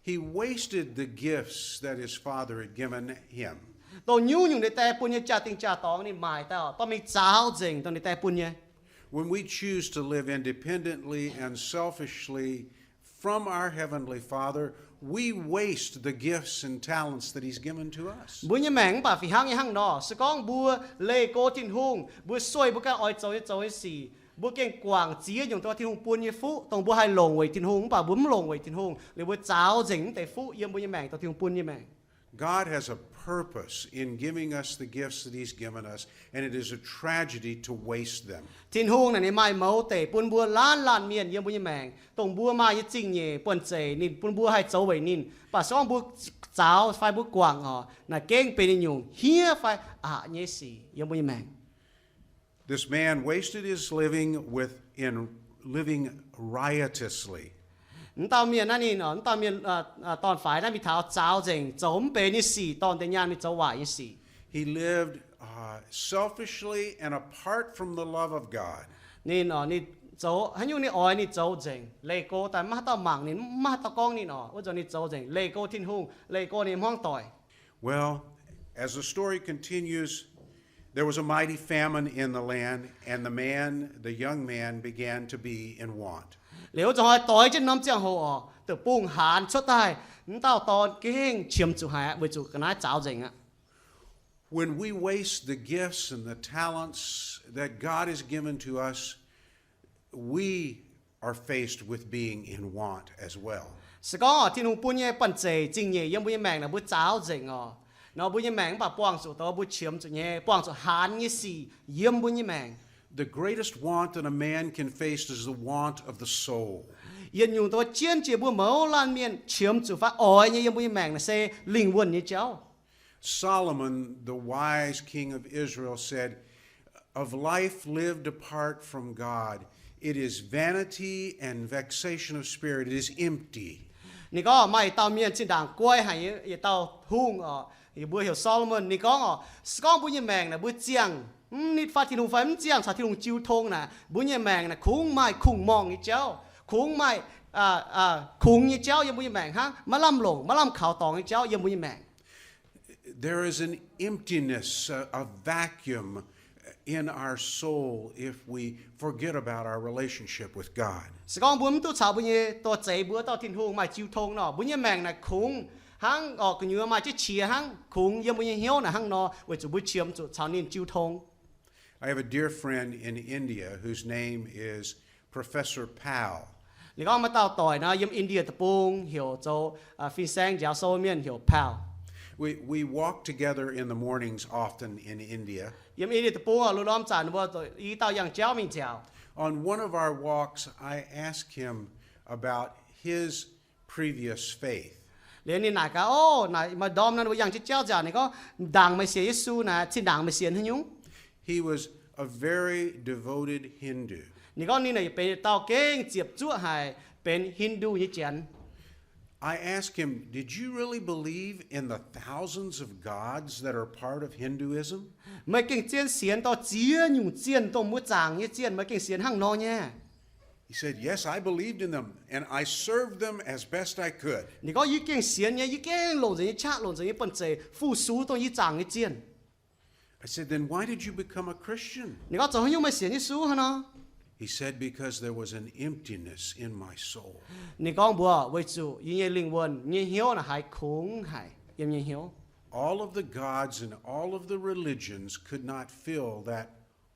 He wasted the gifts that his father had given him. Dongh nyungc-nyungc ninh die bun nyei jaa-dingh jaa-dorngx ninh maaic daaih oc, dorh mingh zaaux nzengc dongh ninh die bun nyei. When we choose to live independently and selfishly from our Heavenly Father, we waste the gifts and talents that He's given to us. Mbuo nyei maengc mv baac fih hnangv nyei hnangv nor, se gorngv mbuo leih go Tin-Hungh, mbuo sueih mbuo ganh oix zoux nyei zoux nyei sic, Mbuo gengh guangc ziex nyungc dongh Tin-Hungh bun nyei fuqv, dongh mbuo haih longc weic Tin-Hungh, mv baac mbuo mv longc weic Tin-Hungh, liuz mbuo zaaux nzengc mv deix fuqv yiem mbuo nyei maengc, dongh Tin-Hungh bun nyei maengc. God has a purpose in giving us the gifts that He's given us, and it is a tragedy to waste them. Tin-Hungh naaic ninh maaih mouz deic bun mbuo laanh laanh mienh yiem mbuo nyei maengc, dongh mbuo maaih nyei zingh nyeic buonv zeic, ninh bun mbuo haih zoux weic ninh. Mv baac se gorngv mbuo zaaux fai mbuo guangc oc, naaic gengh benx nyungc hniev fai aqc nyei sic yiem mbuo nyei maengc. This man wasted his living with, in living riotously. Mv dauh mienh naaiv ninh, mv dauh mienh, dorn-faix naaiv mingh taux zaaux nzengc, zoux mv benx nyei sic, dorh deix nyaanh mingh zoux waaic nyei sic. He lived, uh, selfishly and apart from the love of God. Ninh, ninh zoux haaix nyungc ninh oix ninh zoux nzengc, leih go daaih maiv haaix dauh mangc ninh, maiv haaix dauh gorngv ninh oc, wuov zanc ninh zoux nzengc, leih go Tin-Hungh, leih go ninh hmuangv doic. Well, as the story continues, there was a mighty famine in the land, and the man, the young man, began to be in want. Liuz wuov zanc hnoi doix jienv norm ziangh hoc oc, deic-bung haanz cuotv daaih, mv dauh dorn gengh qiemx zuqc haic aqv, weic zuqc ga'naaiv zaaux nzengc aqv. When we waste the gifts and the talents that God has given to us, we are faced with being in want as well. Se gorngv Tin-Hungh bun nyei banh zeic zingh nyeic yiem mbuo nyei maengc naaic mbuo zaaux nzengc oc, nor mbuo nyei maengc mv baac buangh zuqc dongh mbuo qiemx zuqc nyei, buangh zuqc haanz nyei sic yiem mbuo nyei maengc. The greatest want that a man can face is the want of the soul. Yietc nyungc dongh jienv jiex mbuo mouz laanh mienh qiemx zuqc fai oix nyei yiem mbuo nyei maengc naaic se lingh wuonh nyei jauv. Solomon, the wise king of Israel, said, of life lived apart from God, it is vanity and vexation of spirit, it is empty. Ninh gorngv maaih dauh mienh zinh ndaangc guai haic nyei yietc dauh hungh oc, mbuo heuc Solomon. Ninh gorngv oc, se gorngv mbuo nyei maengc naaic mbuo ziangh mv nitv fai Tin-Hungh fai mv ziangh caux Tin-Hungh jiu tong naaic, mbuo nyei maengc naaic kungx maaih kungx-morngh nyei jauv, kungx maaih kungx nyei jauv yiem mbuo nyei maengc hnangv, maiv lamh longc maiv lamh kaux dorngx nyei jauv yiem mbuo nyei maengc. There is an emptiness, a, a vacuum in our soul if we forget about our relationship with God. Se gorngv mbuo mv duqv caux mbuo nyei dorh zeix mbuo dauh Tin-Hungh maaih jiu tong nor, mbuo nyei maengc naaic kungx hnangv orqc, gu'nyuoz maaih jienv qiex hnangv, kungx yiem mbuo nyei hnyouv naaic hnangv nor, weic zuqc mbuo qiemx zuqc caux ninh jiu tong. I have a dear friend in India whose name is Professor Pal. Ninh gorngv maaih dauh doic nor yiem India deic-bung heuc zoux fin-saeng nziaaux sou mienh heuc Pal. We, we walk together in the mornings often in India. Yiem India deic-bung oc, lungh ndorm zanc mbuo i dauh yangh jauv mingh nziaauc. On one of our walks, I asked him about his previous faith. Liuz ninh naaic gaax, o, naaic maaih ndorm nor mbuo yangh jienv jauv nziaauc, ninh gorngv, ndaangc meih sienx Yesu naaic, zinh ndaangc meih sienx haaix nyungc? He was a very devoted Hindu. Ninh gorngv ninh naaic benx yietc dauh gengh ziepc zuoqv haic benx Hindu nyei janx. I asked him, did you really believe in the thousands of gods that are part of Hinduism? Meih gengh zien sienx dorh ziex nyungc zienh dongh mbuo zaangc nyei zienh, meih gengh sienx hnangv nor nyei? He said, yes, I believed in them, and I served them as best I could. Ninh gorngv, yie gengh sienx nyei, yie gengh longc nzengc nyei qaqv, longc nzengc nyei banh zeic fu-sux dongh yie zaangc nyei zienh. I said, then why did you become a Christian? Ninh gorngv, zoux haaix nyungc meih sienx Yesu hnangv nor? He said, because there was an emptiness in my soul. Ninh gorngv mbuox, weic zuqc yie nyei lingh wuonh nyei hnyouv naaic haiz kungx haic yiem nyei hnyouv. All of the gods and all of the religions could not fill that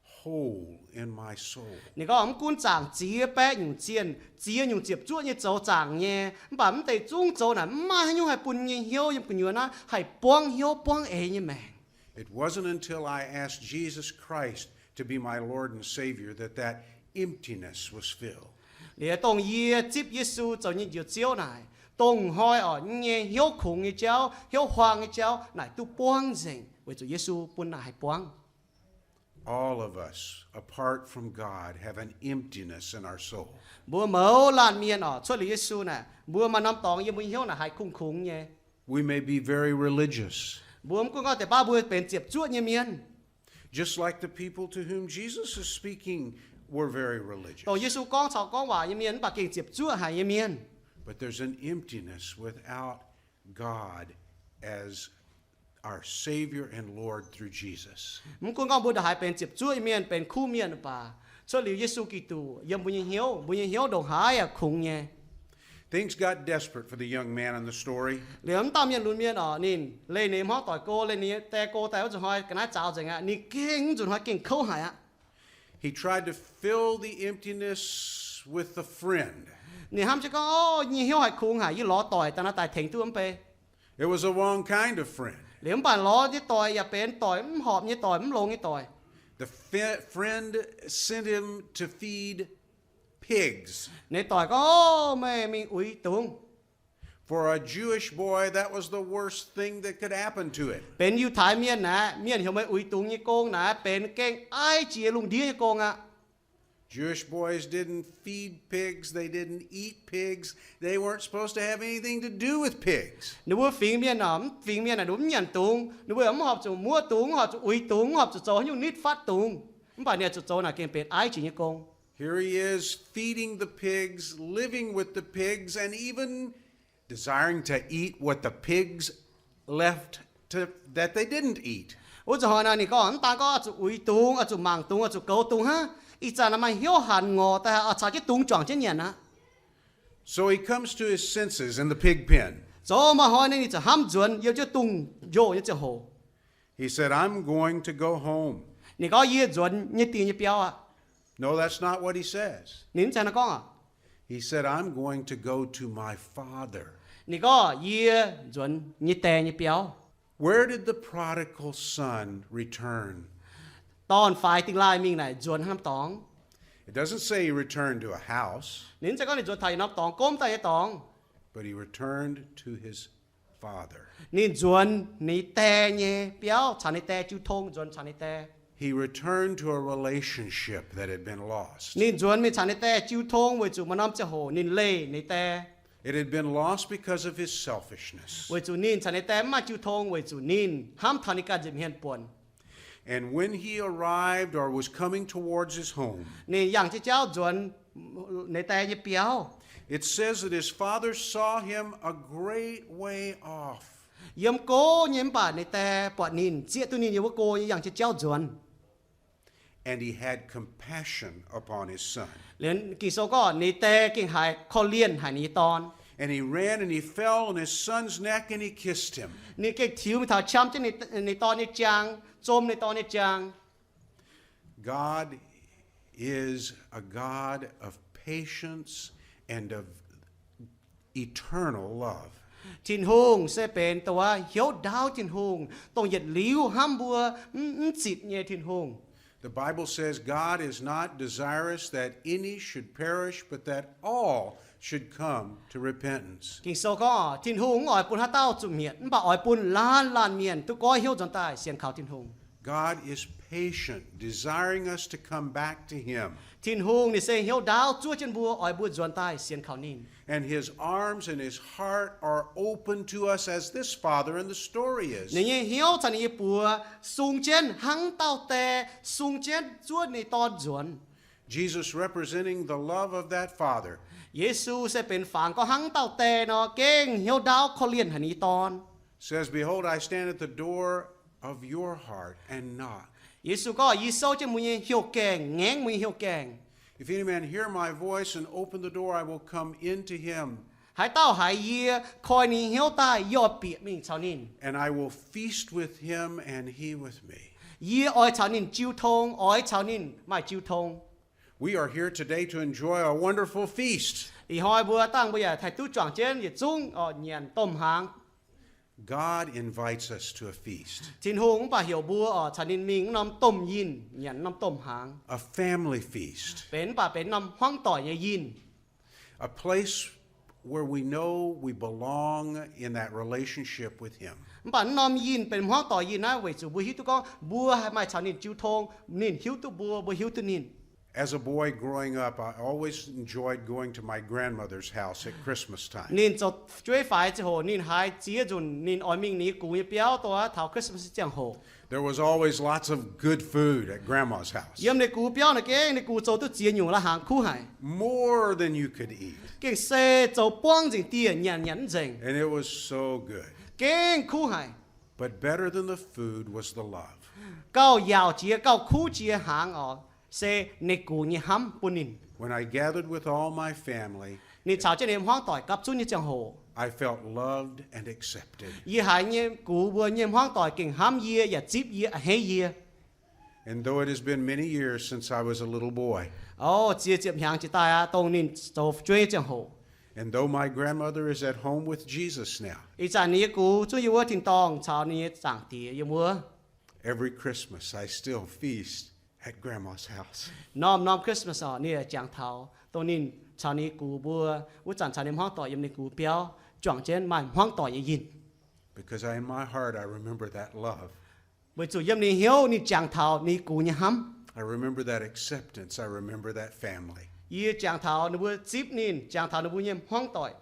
hole in my soul. Ninh gorngv, mv gunv zaangc ziex baeqv nyungc zienh, ziex nyungc ziepc zuoqv nyei zoux zaangc nyei, mv baac mv deix zungv zoux naaic mv maaih haaix nyungc haih bun nyei hnyouv yiem gu'nyuoz naaiv haih buangv hnyouv buangv eix nyei maengc. It wasn't until I asked Jesus Christ to be my Lord and Savior that that emptiness was filled. Liuz dongh yie zipv Yesu zoux nyei Njoux Ziouv naaic, dongh hnoi oc, yie nyei hnyouv kungx nyei jauv, hnyouv huaang nyei jauv naaic duqv buangv nzengc, weic zuqc Yesu bun naaic haih buangv. All of us, apart from God, have an emptiness in our soul. Mbuo mouz laanh mienh oc, cuotv liuz Yesu naaic, mbuo maaih norm dorngx yiem mbuo nyei hnyouv naaic haiz kungx-kungx nyei. We may be very religious. Mbuo mv gunv gorngv deix baav mbuo benx ziepc zuoqv nyei mienh. Just like the people to whom Jesus is speaking were very religious. Dongh Yesu gorngv caux gorngv waac nyei mienh mv baac gengh ziepc zuoqv haic nyei mienh. But there's an emptiness without God as our Savior and Lord through Jesus. Mv gunv gorngv mbuo ndongc haaix benx ziepc zuoqv nyei mienh, benx kuv mienh mv baac, cuotv liuz Yesu Giduc yiem mbuo nyei hnyouv, mbuo nyei hnyouv ndongc haaix yaac kungx nyei. Things got desperate for the young man in the story. Liuz mv dauh mienh lunx mienh oc, ninh leih ninh hmuangv doic go, leih ninh die go daaih wuov nzunc hnoi ga'naaiv zaaux nzengc aqv. Ninh gengh nzunc hnoi gengh kouv haic aqv. He tried to fill the emptiness with a friend. Ninh hnamv jienv gorngv, Ov, nyei hnyouv haiz kungx haic, yie lorz doic daaih naaiv daaih tengx duqv mv bei. It was a wrong kind of friend. Liuz mv baac lorz nyei doic yaac benx doic mv horpc nyei doic, mv longx nyei doic. The friend sent him to feed pigs. Ninh doic gorngv, Ov, meih mingh uix dungz. For a Jewish boy, that was the worst thing that could happen to him. Benx Yiutai Mienh naaic, mienh heuc meih uix dungz nyei gong naaic benx gengh aiv jiex lungh ndiev nyei gong aqv. Jewish boys didn't feed pigs, they didn't eat pigs, they weren't supposed to have anything to do with pigs. Ninh mbuo fingx mienh orqc, mv fingx mienh naaic, ninh mbuo mv nyanc dungz, ninh mbuo yaac mv horpc zuqc muoqv dungz, mv horpc zuqc uix dungz, mv horpc zuqc zoux haaix nyungc nitv fatv dungz. Mv baac ninh zuqc zoux naaic gengh benx aiv jiex nyei gong. Here he is feeding the pigs, living with the pigs, and even desiring to eat what the pigs left to, that they didn't eat. Wuov zanc hnoi naaic ninh gorngv, mv daan gorngv oix zuqc uix dungz, oix zuqc mangc dungz, oix zuqc goux dungz hnangv. Ih zanc naaic maaih hnyouv hanc ngorc daaih oix caux jienv dungz juangc jienv nyanc aqv. So he comes to his senses in the pig pen. Zoux maaih hnoi ninh ziouc hnamv nzuonx yiem jienv dungz njoh nyei ziangh hoc. He said, I'm going to go home. Ninh gorngv, Yie nzuonx nyei dingh nyei biauv aqv. No, that's not what he says. Ninh mv zeiz naaiv gorngv aqv. He said, I'm going to go to my father. Ninh gorngv, Yie nzuonx nyei die nyei biauv. Where did the prodigal son return? Dorn-faix dingh laaih mingh naaic nzuonx haaix norm dorngx? It doesn't say he returned to a house, Ninh mv zeiz gorngv ninh nzuonx taux yietc norm dorngx, gomv daaih nyei dorngx. But he returned to his father. Ninh nzuonx ninh die nyei biauv, caux ninh die jiu tong, nzuonx caux ninh die. He returned to a relationship that had been lost. Ninh nzuonx mingh caux ninh die jiu tong weic zuqc maaih norm ziangh hoc ninh leih ninh die. It had been lost because of his selfishness. Weic zuqc ninh caux ninh die mv maaih jiu tong weic zuqc ninh hnamv taux ninh ganh nza'hmien buonc. And when he arrived or was coming towards his home, Ninh yangh jienv jauv nzuonx ninh die nyei biauv. It says that his father saw him a great way off. Yiem go nyei mv baac ninh die buatc ninh, zieqv duqv ninh yiem wuov go nyei yangh jienv jauv nzuonx. And he had compassion upon his son. Liuz Ging-Sou gorngv ninh die gengh haiz korv-lienh haic ninh nyei dorn. And he ran and he fell on his son's neck and he kissed him. Ninh gengh tiux mingh taux qam jienv ninh, ninh dorn nyei jaang, zom ninh dorn nyei jaang. God is a God of patience and of eternal love. Tin-Hungh se benx dongh wuov hnyouv ndaauv Tin-Hungh, dongh yietc liuz hnamv mbuo, mv, mv zitc nyei Tin-Hungh. The Bible says God is not desirous that any should perish, but that all should come to repentance. Ging-Sou gorngv, Tin-Hungh mv oix bun haaix dauh zuqc mietc, mv baac oix bun laanh laanh mienh duqv goiv hnyouv nzuonx daaih sienx kaux Tin-Hungh. God is patient, desiring us to come back to Him. Tin-Hungh ninh se hnyouv ndaauv zuov jienv mbuo, oix mbuo nzuonx daaih sienx kaux ninh. And His arms and His heart are open to us as this father in the story is. Ninh nyei hnyouv caux ninh nyei buoz sung jienv hnangv dauh die sung jienv zuov ninh dorn nzuonx. Jesus representing the love of that father Yesu se benx fangx gorngv hnangv dauh die nor, gengh hnyouv ndaauv korv-lienh haic ninh nyei dorn. Says, Behold, I stand at the door of your heart and knock. Yesu gorngv, Yie souv jienv mbuo nyei hnyouv gaengh, ngaengv mbuo nyei hnyouv gaengh. If any man hear my voice and open the door, I will come in to him Haaix dauh haiz yie, koi ninh hnyouv daaih, yie oix bieqc mingh caux ninh, and I will feast with him and he with me. Yie oix caux ninh jiu tong, oix caux ninh maaih jiu tong. We are here today to enjoy a wonderful feast. Ih hnoi mbuo dangh mbuo yaac haih duqv juangc jienv yietc zungv oc nyanc domh hnaangx. God invites us to a feast, Tin-Hungh mv baac heuc mbuo oc caux ninh mingh norm domh yinh, nyanc norm domh hnaangx, a family feast, benx mv baac benx norm hmuangv doic nyei yinh. A place where we know we belong in that relationship with Him. Mv baac norm yinh benx hmuangv doic yinh naaiv weic zuqc mbuo hiuv duqv gorngv mbuo haih maaih caux ninh jiu tong, ninh hiuv duqv mbuo, mbuo hiuv duqv ninh. As a boy growing up, I always enjoyed going to my grandmother's house at Christmas time. Ninh zoux jueiv faix ziangh hoc ninh haiz ziex nzunc ninh oix mingh ninh gux nyei biauv dongh taux Christmas ziangh hoc. There was always lots of good food at Grandma's house. Yiem ninh gux biauv naaic gengh ninh gux zoux duqv ziex nyungc lai-hnaangx kuv haic, more than you could eat. Gengh se zoux buangv nzengc dieh nyanc nyanc mv nzengc. And it was so good. Gengh kuv haic. But better than the food was the love. Gauh yaauc jiex gauh kuv jiex hnaangx oc, se ninh gux nyei hnamv bun ninh. When I gathered with all my family, Ninh caux jienv ninh hmuangv doic gapv zunv nyei ziangh hoc, I felt loved and accepted. Yie haiz nyei gux mbuo nyei hmuangv doic gengh hnamv yie yaac zipv yie, a'hneiv yie. And though it has been many years since I was a little boy, O, ziex ziepc hnyangx jiex daaih aqv, dongh ninh zoux fu'jueiv nyei ziangh hoc. And though my grandmother is at home with Jesus now, Ih zanc ninh nyei gux zungv yiem wuov tin-dorngh caux ninh nyei Zaangc Diex yiem wuov. Every Christmas I still feast at Grandma's house. Norm-norm Christmas orqc, ninh yaac jangx taux dongh ninh caux ninh gux mbuo wuov zanc caux ninh hmuangv doic yiem ninh gux biauv juangc jienv maaih hmuangv doic nyei yinh. Because I, in my heart, I remember that love. Weic zuqc yiem ninh hnyouv ninh jangx taux ninh gux nyei hnamv. I remember that acceptance. I remember that family. Yie jangx taux ninh mbuo zipv ninh, jangx taux ninh mbuo nyei hmuangv doic.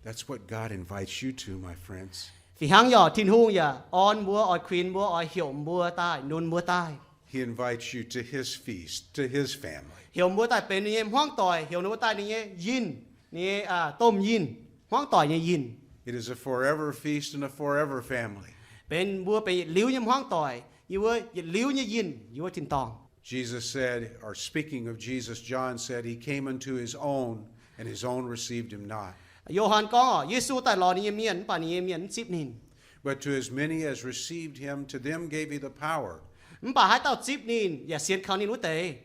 That's what God invites you to, my friends. Fih hnangv yaac Tin-Hungh yaac orn mbuo, oix kuinx mbuo, oix heuc mbuo daaih, nunc mbuo daaih. He invites you to his feast, to his family. Heuc mbuo daaih benx ninh nyei hmuangv doic, heuc ninh mbuo daaih ninh nyei yinh, ninh nyei, aa, domh yinh, hmuangv doic nyei yinh. It is a forever feast and a forever family. Benx mbuo benx yietc liuz nyei hmuangv doic, yie mbuo yietc liuz nyei yinh, yie mbuo tin-dorngh. Jesus said, or speaking of Jesus, John said, he came unto his own, and his own received him not. Yo^han gorngv, Yesu daaih lorz ninh nyei mienh, mv baac ninh nyei mienh mv zipv ninh. But to as many as received him, to them gave he the power, Mv baac haaix dauh zipv ninh, yaac sienx kaux ninh wuov deix,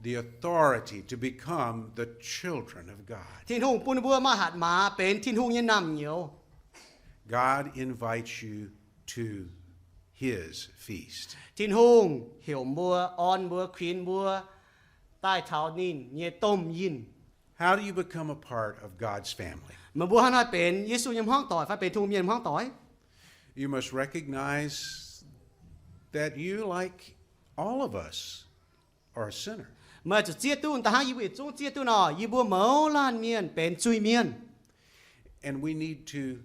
the authority to become the children of God. Tin-Hungh bun mbuo maaih hatc maaz benx Tin-Hungh nyei naamh nyouz. God invites you to his feast. Tin-Hungh heuc mbuo, orn mbuo, kuinx mbuo daaih taux ninh nyei domh yinh. How do you become a part of God's family? Meih mbuo hnangv haaix benx Yesu nyei hmuangv doic fai benx Tin-Hungh mienh hmuangv doic? You must recognize that you, like all of us, are a sinner. Meih zuqc zieqv duqv, da'hnangv yie mbuo yietc zungv zieqv duqv nor, yie mbuo mouz laanh mienh benx zuiz-mienh. And we need to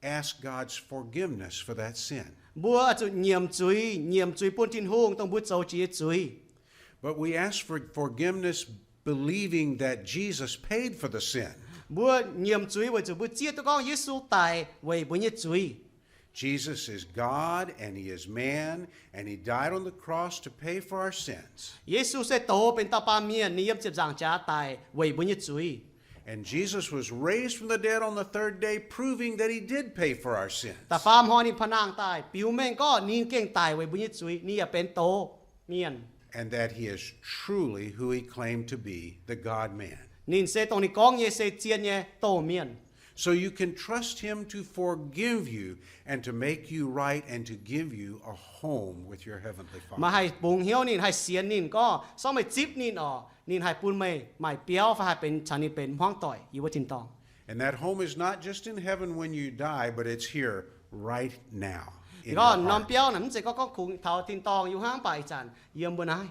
ask God's forgiveness for that sin. Mbuo zuqc nyiemc zuiz, nyiemc zuiz bun Tin-Hungh dongh mbuo zoux jiex nyei zuiz. But we ask for forgiveness believing that Jesus paid for the sin. Mbuo nyiemc zuiz weic zuqc mbuo zieqv duqv gorngv Yesu daic weic mbuo nyei zuiz. Jesus is God and he is man, and he died on the cross to pay for our sins. Yesu se doz benx dauh baamh mienh, ninh yiem ziepc nzaangc jaax daic weic mbuo nyei zuiz. And Jesus was raised from the dead on the third day, proving that he did pay for our sins. Da'faam hnoi ninh pa'naangh daaih, biux mengh gorngv ninh gengh daic weic mbuo nyei zuiz, ninh yaac benx doz mienh. And that he is truly who he claimed to be, the God-man. Ninh se dongh ninh gorngv nyei se zien nyei doz mienh. So you can trust him to forgive you and to make you right and to give you a home with your heavenly Father. Meih haih bungx hnyouv ninh, haih sienx ninh gorngv, se gorngv meih zipv ninh orqc, ninh haih bun meih maaih biauv fai haih benx caux ninh benx hmuangv doic yiem wuov tin-dorngh. And that home is not just in heaven when you die, but it's here right now in your heart. Gorngv norm biauv naaic mv zeiz gorngv gorngv kungx taux tin-dorngh yiem hnangv, mv baac ih zanc yiem mbuo naaiv.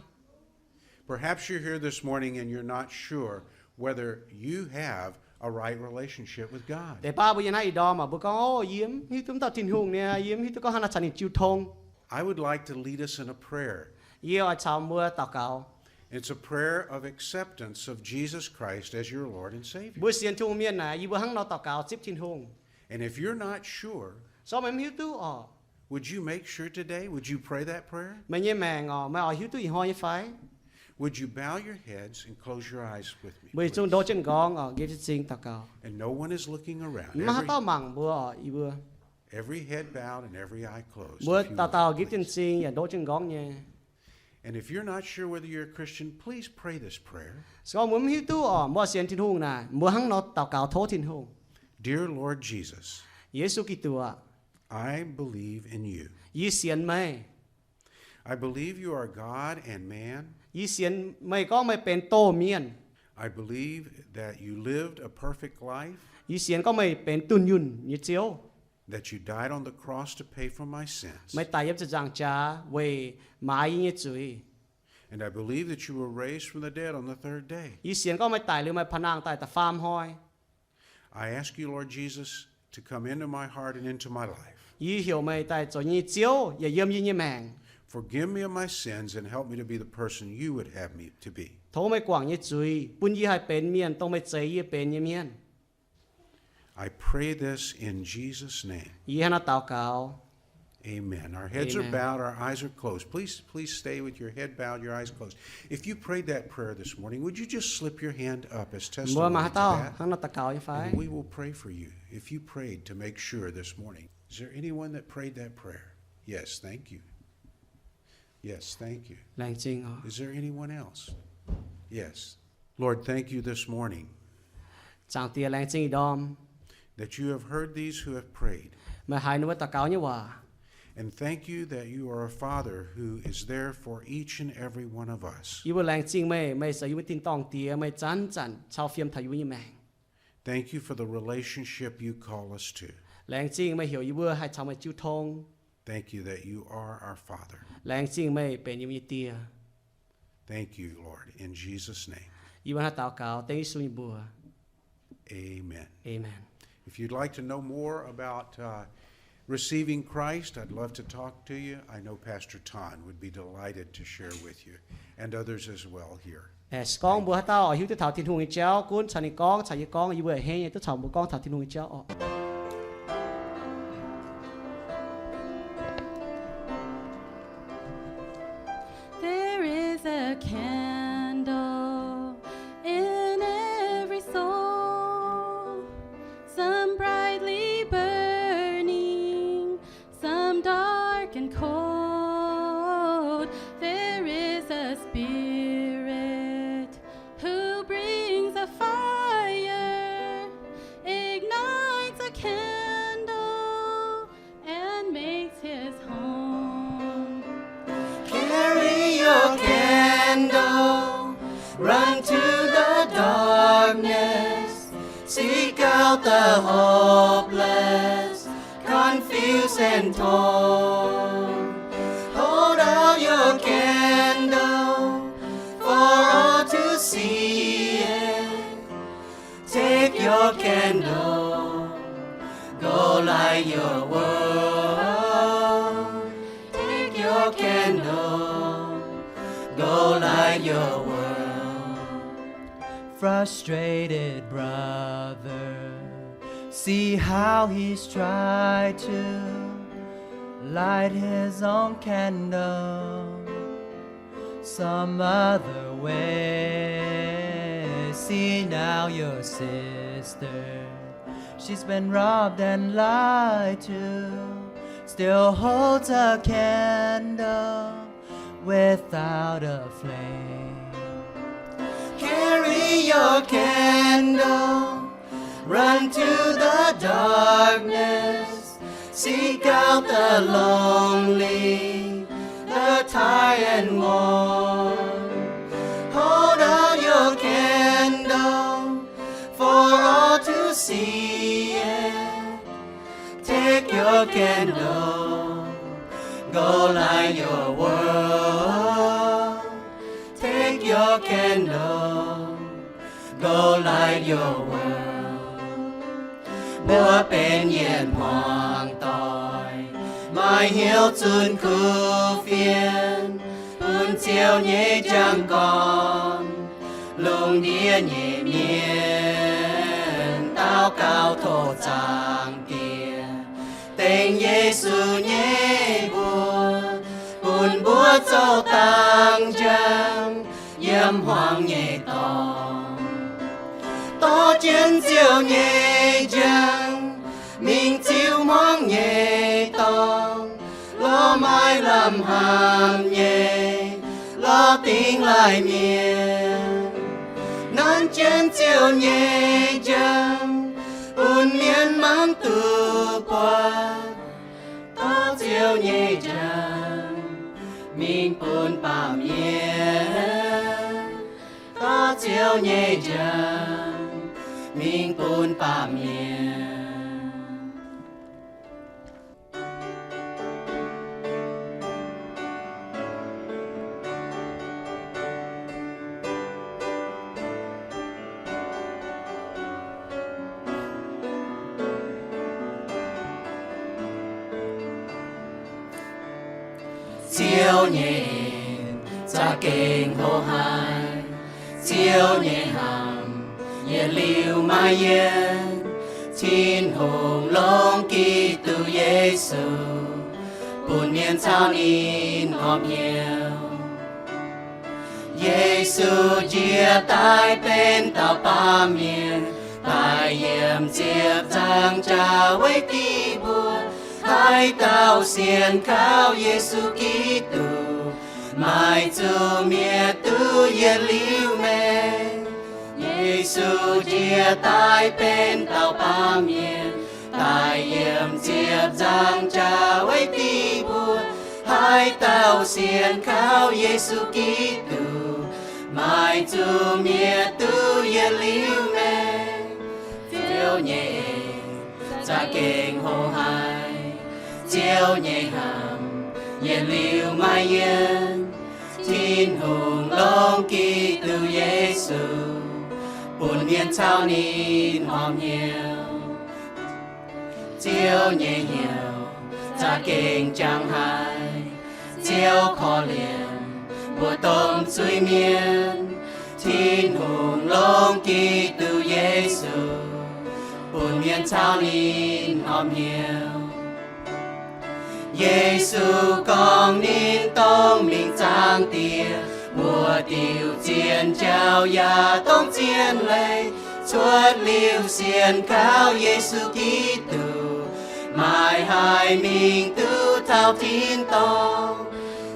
Perhaps you're here this morning and you're not sure whether you have a right relationship with God. Deix baav mbuo yiem naaiv ih ndorm aah, mbuo gorngv, O, yie mv hiuv duqv mv dauh Tin-Hungh niaa, yie mv hiuv duqv gorngv haaix nor caux ninh jiu tong. I would like to lead us in a prayer. Yie oix caux mbuo daux gaux. It's a prayer of acceptance of Jesus Christ as your Lord and Savior. Mbuo sienx Tin-Hungh mienh naaic, yie mbuo hnangv nor daux gaux zipv Tin-Hungh. And if you're not sure, Se gorngv meih mv hiuv duqv orqc, would you make sure today? Would you pray that prayer? Meih nyei maengc orqc, meih oix hiuv duqv ih hnoi nyei fai? Would you bow your heads and close your eyes with me, please? Mbuo yietc zungv ndoqv jienv m'nqorngv orqc, nqipv jienv m'zing daux gaux. And no one is looking around. Mv maaih haaix dauh mangc mbuo orqc, yie mbuo. Every head bowed and every eye closed, if you would, please. Mbuo dauh dauh nqipv jienv m'zing yaac ndoqv jienv m'nqorngv nyei. And if you're not sure whether you're a Christian, please pray this prayer. Se gorngv mbuo mv hiuv duqv orqc, mbuo sienx Tin-Hungh naaic, mbuo hnangv nor daux gaux tov Tin-Hungh. Dear Lord Jesus, Yesu Giduc, I believe in you. Yie sienx meih. I believe you are God and man. Yie sienx meih gorngv meih benx doh mienh. I believe that you lived a perfect life. Yie sienx gorngv meih benx dunh yunh nyei Ziouv. That you died on the cross to pay for my sins. Meih daic yiem ziepc nzaangc jaax weic maaiz yie nyei zuiz. And I believe that you were raised from the dead on the third day. Yie sienx gorngv meih daic liuz meih pa'naangh daaih da'faam hnoi. I ask you, Lord Jesus, to come into my heart and into my life. Yie heuc meih daaih zoux yie nyei Ziouv yaac yiem yie nyei maengc. Forgive me of my sins and help me to be the person you would have me to be. Tov meih guangc yie nyei zuiz, bun yie haih benx mienh dongh meih zeix yie benx nyei mienh. I pray this in Jesus' name. Yie hnangv naaiv daux gaux. Amen. Our heads are bowed, our eyes are closed. Please, please stay with your head bowed, your eyes closed. If you prayed that prayer this morning, would you just slip your hand up as testimony to that? Mbuo maaih haaix dauh hnangv naaiv daux gaux nyei fai? And we will pray for you if you prayed to make sure this morning. Is there anyone that prayed that prayer? Yes, thank you. Yes, thank you. Laengz zingh oc. Is there anyone else? Yes. Lord, thank you this morning Zaangc Diex, laengz zingh ih ndorm that you have heard these who have prayed. Meih haiz ninh mbuo daux gaux nyei waac. And thank you that you are a Father who is there for each and every one of us. Yie mbuo laengz zingh meih, meih se yie mbuo tin-dorngh Diex, meih zanc-zanc cau fiem taux yie mbuo nyei maengc. Thank you for the relationship you call us to. Laengz zingh meih heuc yie mbuo haih caux meih jiu tong. Thank you that you are our Father. Laengz zingh meih benx yie mbuo nyei Die. Thank you, Lord, in Jesus' name. Yie mbuo hnangv daux gaux dengv Yesu nyei mbuox. Amen. Amen. If you'd like to know more about uh, receiving Christ, I'd love to talk to you. I know Pastor Tan would be delighted to share with you and others as well here. Se gorngv mbuo haaix dauh oix hiuv duqv taux Tin-Hungh nyei jauv, gunv caux ninh gorngv, caux yie gorngv, yie mbuo a'hneiv nyei duqv caux mbuo gorngv taux Tin-Hungh nyei jauv oc. There is a candle in every soul, some brightly burning, some dark and cold. There is a spirit who brings a fire, ignites a candle, and makes his home. Carry your candle, run to the darkness, seek out the hopeless, confused and torn. Hold out your candle for all to see it. Take your candle, go light your world. Take your candle, go light your world. Frustrated brother, see how he's tried to light his own candle some other way. See now your sister, she's been robbed and lied to, still holds a candle without a flame. Carry your candle, run to the darkness, seek out the lonely, the tired and worn. Hold out your candle for all to see it. Take your candle, go light your world. Take your candle, go light your world. Mbuo benx yietc hmuangx doic, maaih hnyouv zunh kuv fienx, bun Ziouv nyei jangx gorn, lungh ndiev nyei mienh daux gaux tov Zaangc Diex, dengv Yesu nyei mbuox, bun mbuo zoux dangx njang yiem hmuangx nyei dorngx. Dorh jienv Ziouv nyei njang mingh ziux hmuangx nyei dorngx, lorz maaih lamh hapv nyei, lorz dingx laaih mienh. Nanv jienv Ziouv nyei njang bun mienh mangc duqv buatc. Dorh Ziouv nyei njang mingh bun baamh mienh. Dorh Ziouv nyei njang mingh bun baamh mienh. Ziouv nyei en za'gengh hlo haic. Ziouv nyei hnamv yietc liuz maaih yienc. Tin-Hungh longc Giduc Yesu bun mienh caux ninh orn hnyouv. Yesu njiec daaih benx dauh baamh mienh, daaih yiem ziepc nzaangc jaax weic diqv mbuo. Haaix dauh sienx kaux Yesu Giduc, Maaih zuqc mienh duqv yietc liuz meih. Yesu njiec daaih benx dauh baamh mienh, daaih yiem ziepc nzaangc jaax weic diqv mbuo. Haaix dauh sienx kaux Yesu Giduc, maaih zuqc mienh duqv yietc liuz meih. Ziouv nyei eix za'gengh hoqc haic. Ziouv nyei hnamv yietc liuz maaih yiem. Tin-Hungh longc Giduc Yesu bun mienh caux ninh horpc hnyouv. Ziouv nyei hnyouv za'gengh jangx haic. Ziouv korv-lienh mbuo domh zuiz-mienh. Tin-Hungh longc Giduc Yesu bun mienh caux ninh horpc hnyouv. Yesu gorngv ninh dongh mingh Zaangc Diex, mbuo diuc zien jauv yaac dongh zien leiz. Cuotv liuz sienx kaux Yesu Giduc, maaih haic mingh duqv taux tin-dorngh.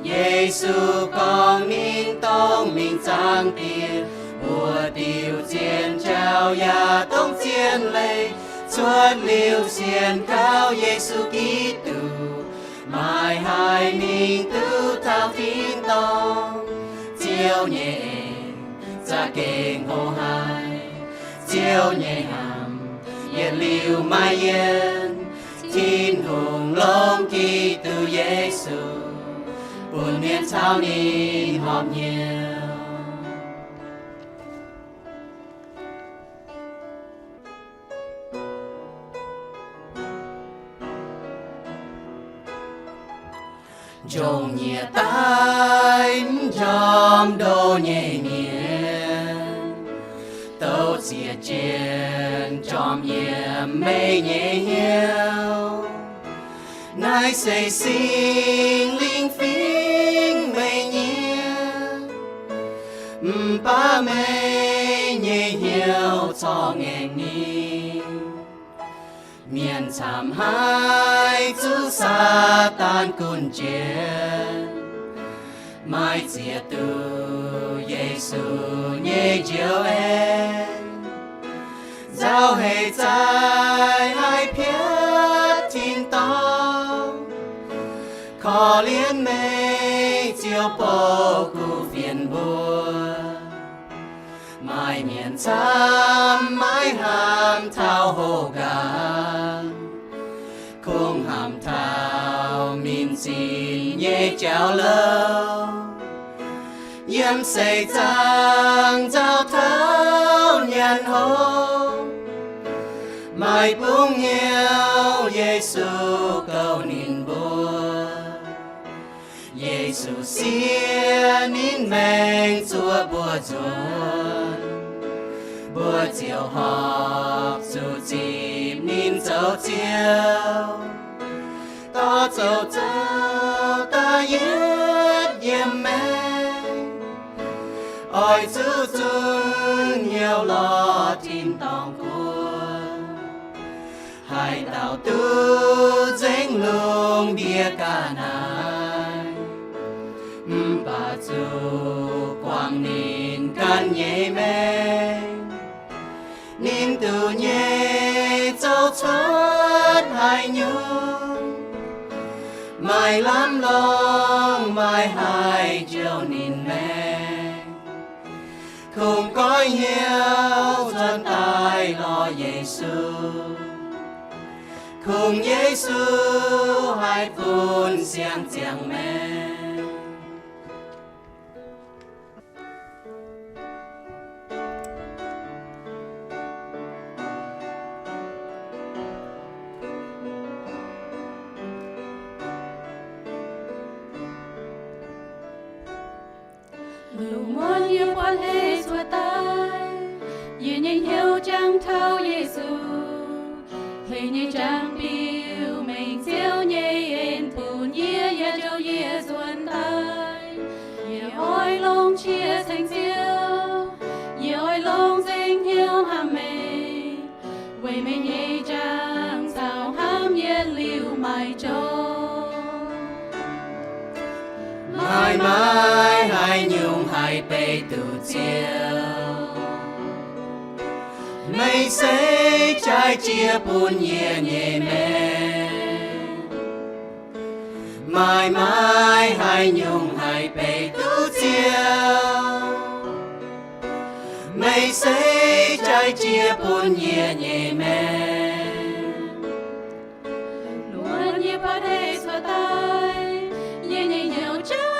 Yesu gorngv ninh dongh mingh Zaangc Diex, mbuo diuc zien jauv yaac dongh zien leiz. Cuotv liuz sienx kaux Yesu Giduc, maaih haic mingh duqv taux tin-dorngh. Ziouv nyei eix za'gengh hoqc haic. Ziouv nyei hnamv yietc liuz maaih yiem. Tin-Hungh longc Giduc Yesu bun mienh caux ninh horpc hnyouv. Njongc nyieqc daaih mv njormh ndo nyei mienh, douc ziec jienv jorm yiem meih nyei hnyouv. Naaiv se Singx Lingh fingx meih nyei, mv baac meih nyei hnyouv corc ngaengc ninh. Mienh camv haic zuqc Saadaan gunv jienv, maiv zieqv duqv Yesu nyei njoux en. Nzauh heix zaih haih piatv tin-dorngh, korv-lienh meih Ziouv bouh guv fienx mbuo. Maaih mienh camv maiv hnamv taux hoqc nqaang, kungx hnamv taux minc zinh nyei jauv-louc. Yiem seix zaangc nzauh taux nyanc hopv, maaih bungx hnyouv Yesu gouv ninh mbuo. Yesu siev ninh maengc zuov mbuo nzuonx, mbuo ziouc horpc zuqc zipc ninh zoux Ziouv. Dorh zoux zouv da'yietv yiem maengc, oix zuqc zunc hnyouv lorz tin-dorngh guoqv. Haaix dauh duqv nzengc lungh ndiev ga'naaiv, mv baac zuqc guangc ninh ganh nyei maengc, ninh duqv nyei zoux cuotv haaix nyungc, maaih lamh longc maaih haic jouh ninh maengc. Kungx goiv hnyouv nzuonx daaih lorz Yesu, kungx Yesu haih bun siang-ziangh maengc. Lungh muonz yie buatc hec cuotv daaih, yie nyei hnyouv jangx taux Yesu. Hec nyei jangx biux mengh Ziouv nyei en bun yie, yaac jouh yie nzuonx daaih. Yie oix longc qiex ceng Ziouv, yie oix longc nzengc hnyouv hnamv meih, weic meih nyei jangx caux hnamv yietc liuz maaih jauv. Maaih Maiv maaih haaix nyungc haih beiv duqv Ziouv. Meih se jaaix jiex bun yie nyei maengc. Maiv maaih haaix nyungc haih beiv duqv Ziouv. Meih se jaaix jiex bun yie nyei maengc. Lungh ndorm yie buatc deix cuotv daaih, yie nyei hnyouv jangx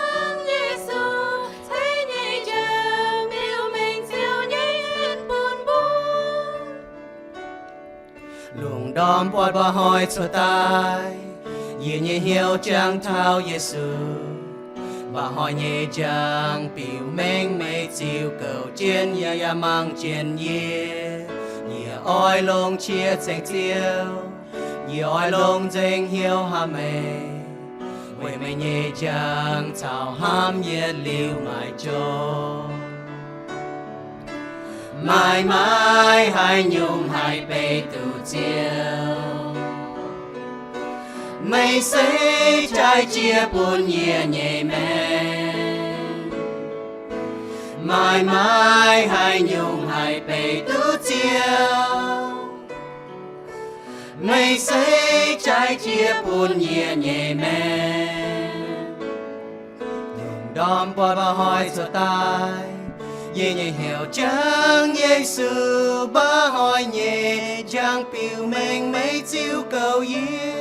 Yesu, ceix nyei jangx biux mengh Ziouv nyei en bun mbuo. Lungh ndorm buatc mba'hnoi cuotv daaih, yie nyei hnyouv jangx taux Yesu. Mba'hnoi nyei jangx biux mengh meih ziux goux jienv yie, yaac mangc jienv yie. Yie oix longc qiex ceng Ziouv, yie oix longc nzengc hnyouv hnamv meih, weic meih nyei jangx caux hnamv yietc liuz maiv jorm. Maiv maaih haaix nyungc haih beiv duqv Ziouv. Meih se jaaix jiex bun yie nyei maengc. Maiv maaih haaix nyungc haih beiv duqv Ziouv. Meih se jaaix jiex bun yie nyei maengc. Lungh ndorm buatc mba'hnoi cuotv daaih, yie nyei hnyouv jangx Yesu. Mba'hnoi nyei jangx biux mengh meih ziux goux yie.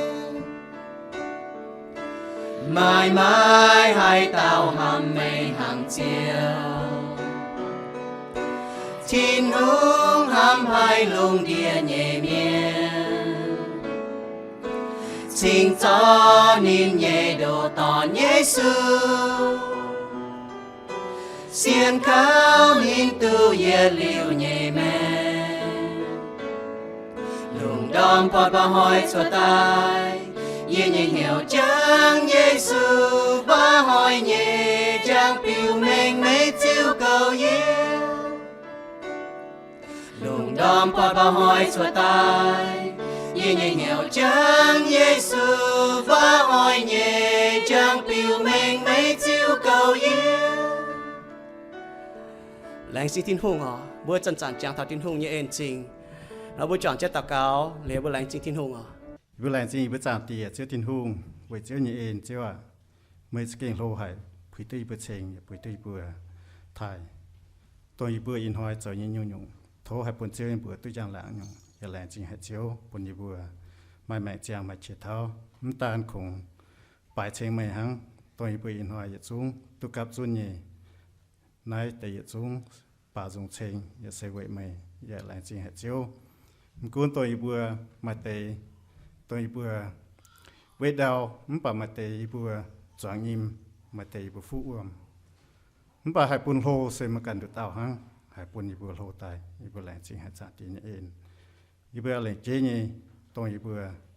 Maiv maaih haaix dauh hnamv meih hnangv Ziouv. Tin-Hungh hnamv haic lungh ndiev nyei mienh, cingx zorqv ninh nyei ndoh Dorn, Yesu, sienx kaux ninh duqv yietc liuz nyei maengc. Lungh ndorm buatc mba'hnoi cuotv daaih, yie nyei hnyouv jangx Yesu. Mba'hnoi nyei jangx biux mengh meih ziux goux yie. Lungh ndorm buatc mba'hnoi cuotv daaih, yie nyei hnyouv jangx Yesu. Mba'hnoi nyei jangx biux mengh meih ziux goux yie. Laengz zingh Tin-Hungh oc. Mbuo zanc-zanc jangx taux Tin-Hungh nyei en-zingh. Nor mbuo juangc jienv daux gaux liuz, mbuo laengz zingh Tin-Hungh oc. Yie mbuo laengz zingh yie mbuo Zaangc Diex Ziouv Tin-Hungh weic Ziouv nyei en. Ziouv aac, meih za'gengh hlo haic, puix duqv yie mbuo ceng, yaac puix duqv yie mbuo taaih, dongh yie mbuo ih hnoi zoux nyei nyungc-nyungc. Tov haih bun Ziouv yie mbuo duqv njang-laangc nyungc. Yaac laengz zingh haic Ziouv bun yie mbuo maaih maengc ziangh, maaih qiex tauv, mv daan kungx baaix ceng meih hnangv, dongh yie mbuo ih hnoi yietc zungv duqv gapv zunv nyei. Naaiv deix yietc zungv baaux nzung ceng yaac se weic meih. Yaac laengz zingh haic Ziouv. Mv gunv dongh yie mbuo maaih deix, dongh yie mbuo weih ndau, mv baac maaih deix yie mbuo zuangx nyim, maaih deix yie mbuo fuqv wuom. Mv baac haih bun hlo se meih ganh nduqc dauh hnangv, haih bun yie mbuo hlo daaih. Yie mbuo laengz zingh haic Zaangc Diex nyei en. Yie mbuo lengc jeiv nyei, dongh yie mbuo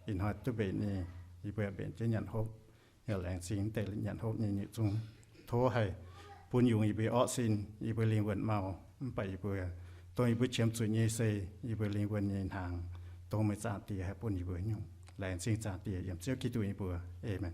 ih hnoi duqv mbenc nyei, yie mbuo mbenc jienv nyanc hopv. Yaac laengz zingh deix nyanc hopv nyei yietc zungv. Tov haih bun yungz yie mbuo orqv sin, yie mbuo lingh wuonh mau, mv baac yie mbuo, dongh yie mbuo qiemx zuqc nyei se yie mbuo lingh wuonh nyei hnaangx, dongh meih Zaangc Diex haih bun yie mbuo nyungc. Laengz zingh Zaangc Diex yiem Ziouv Giduc nyei mbuox. Aamen.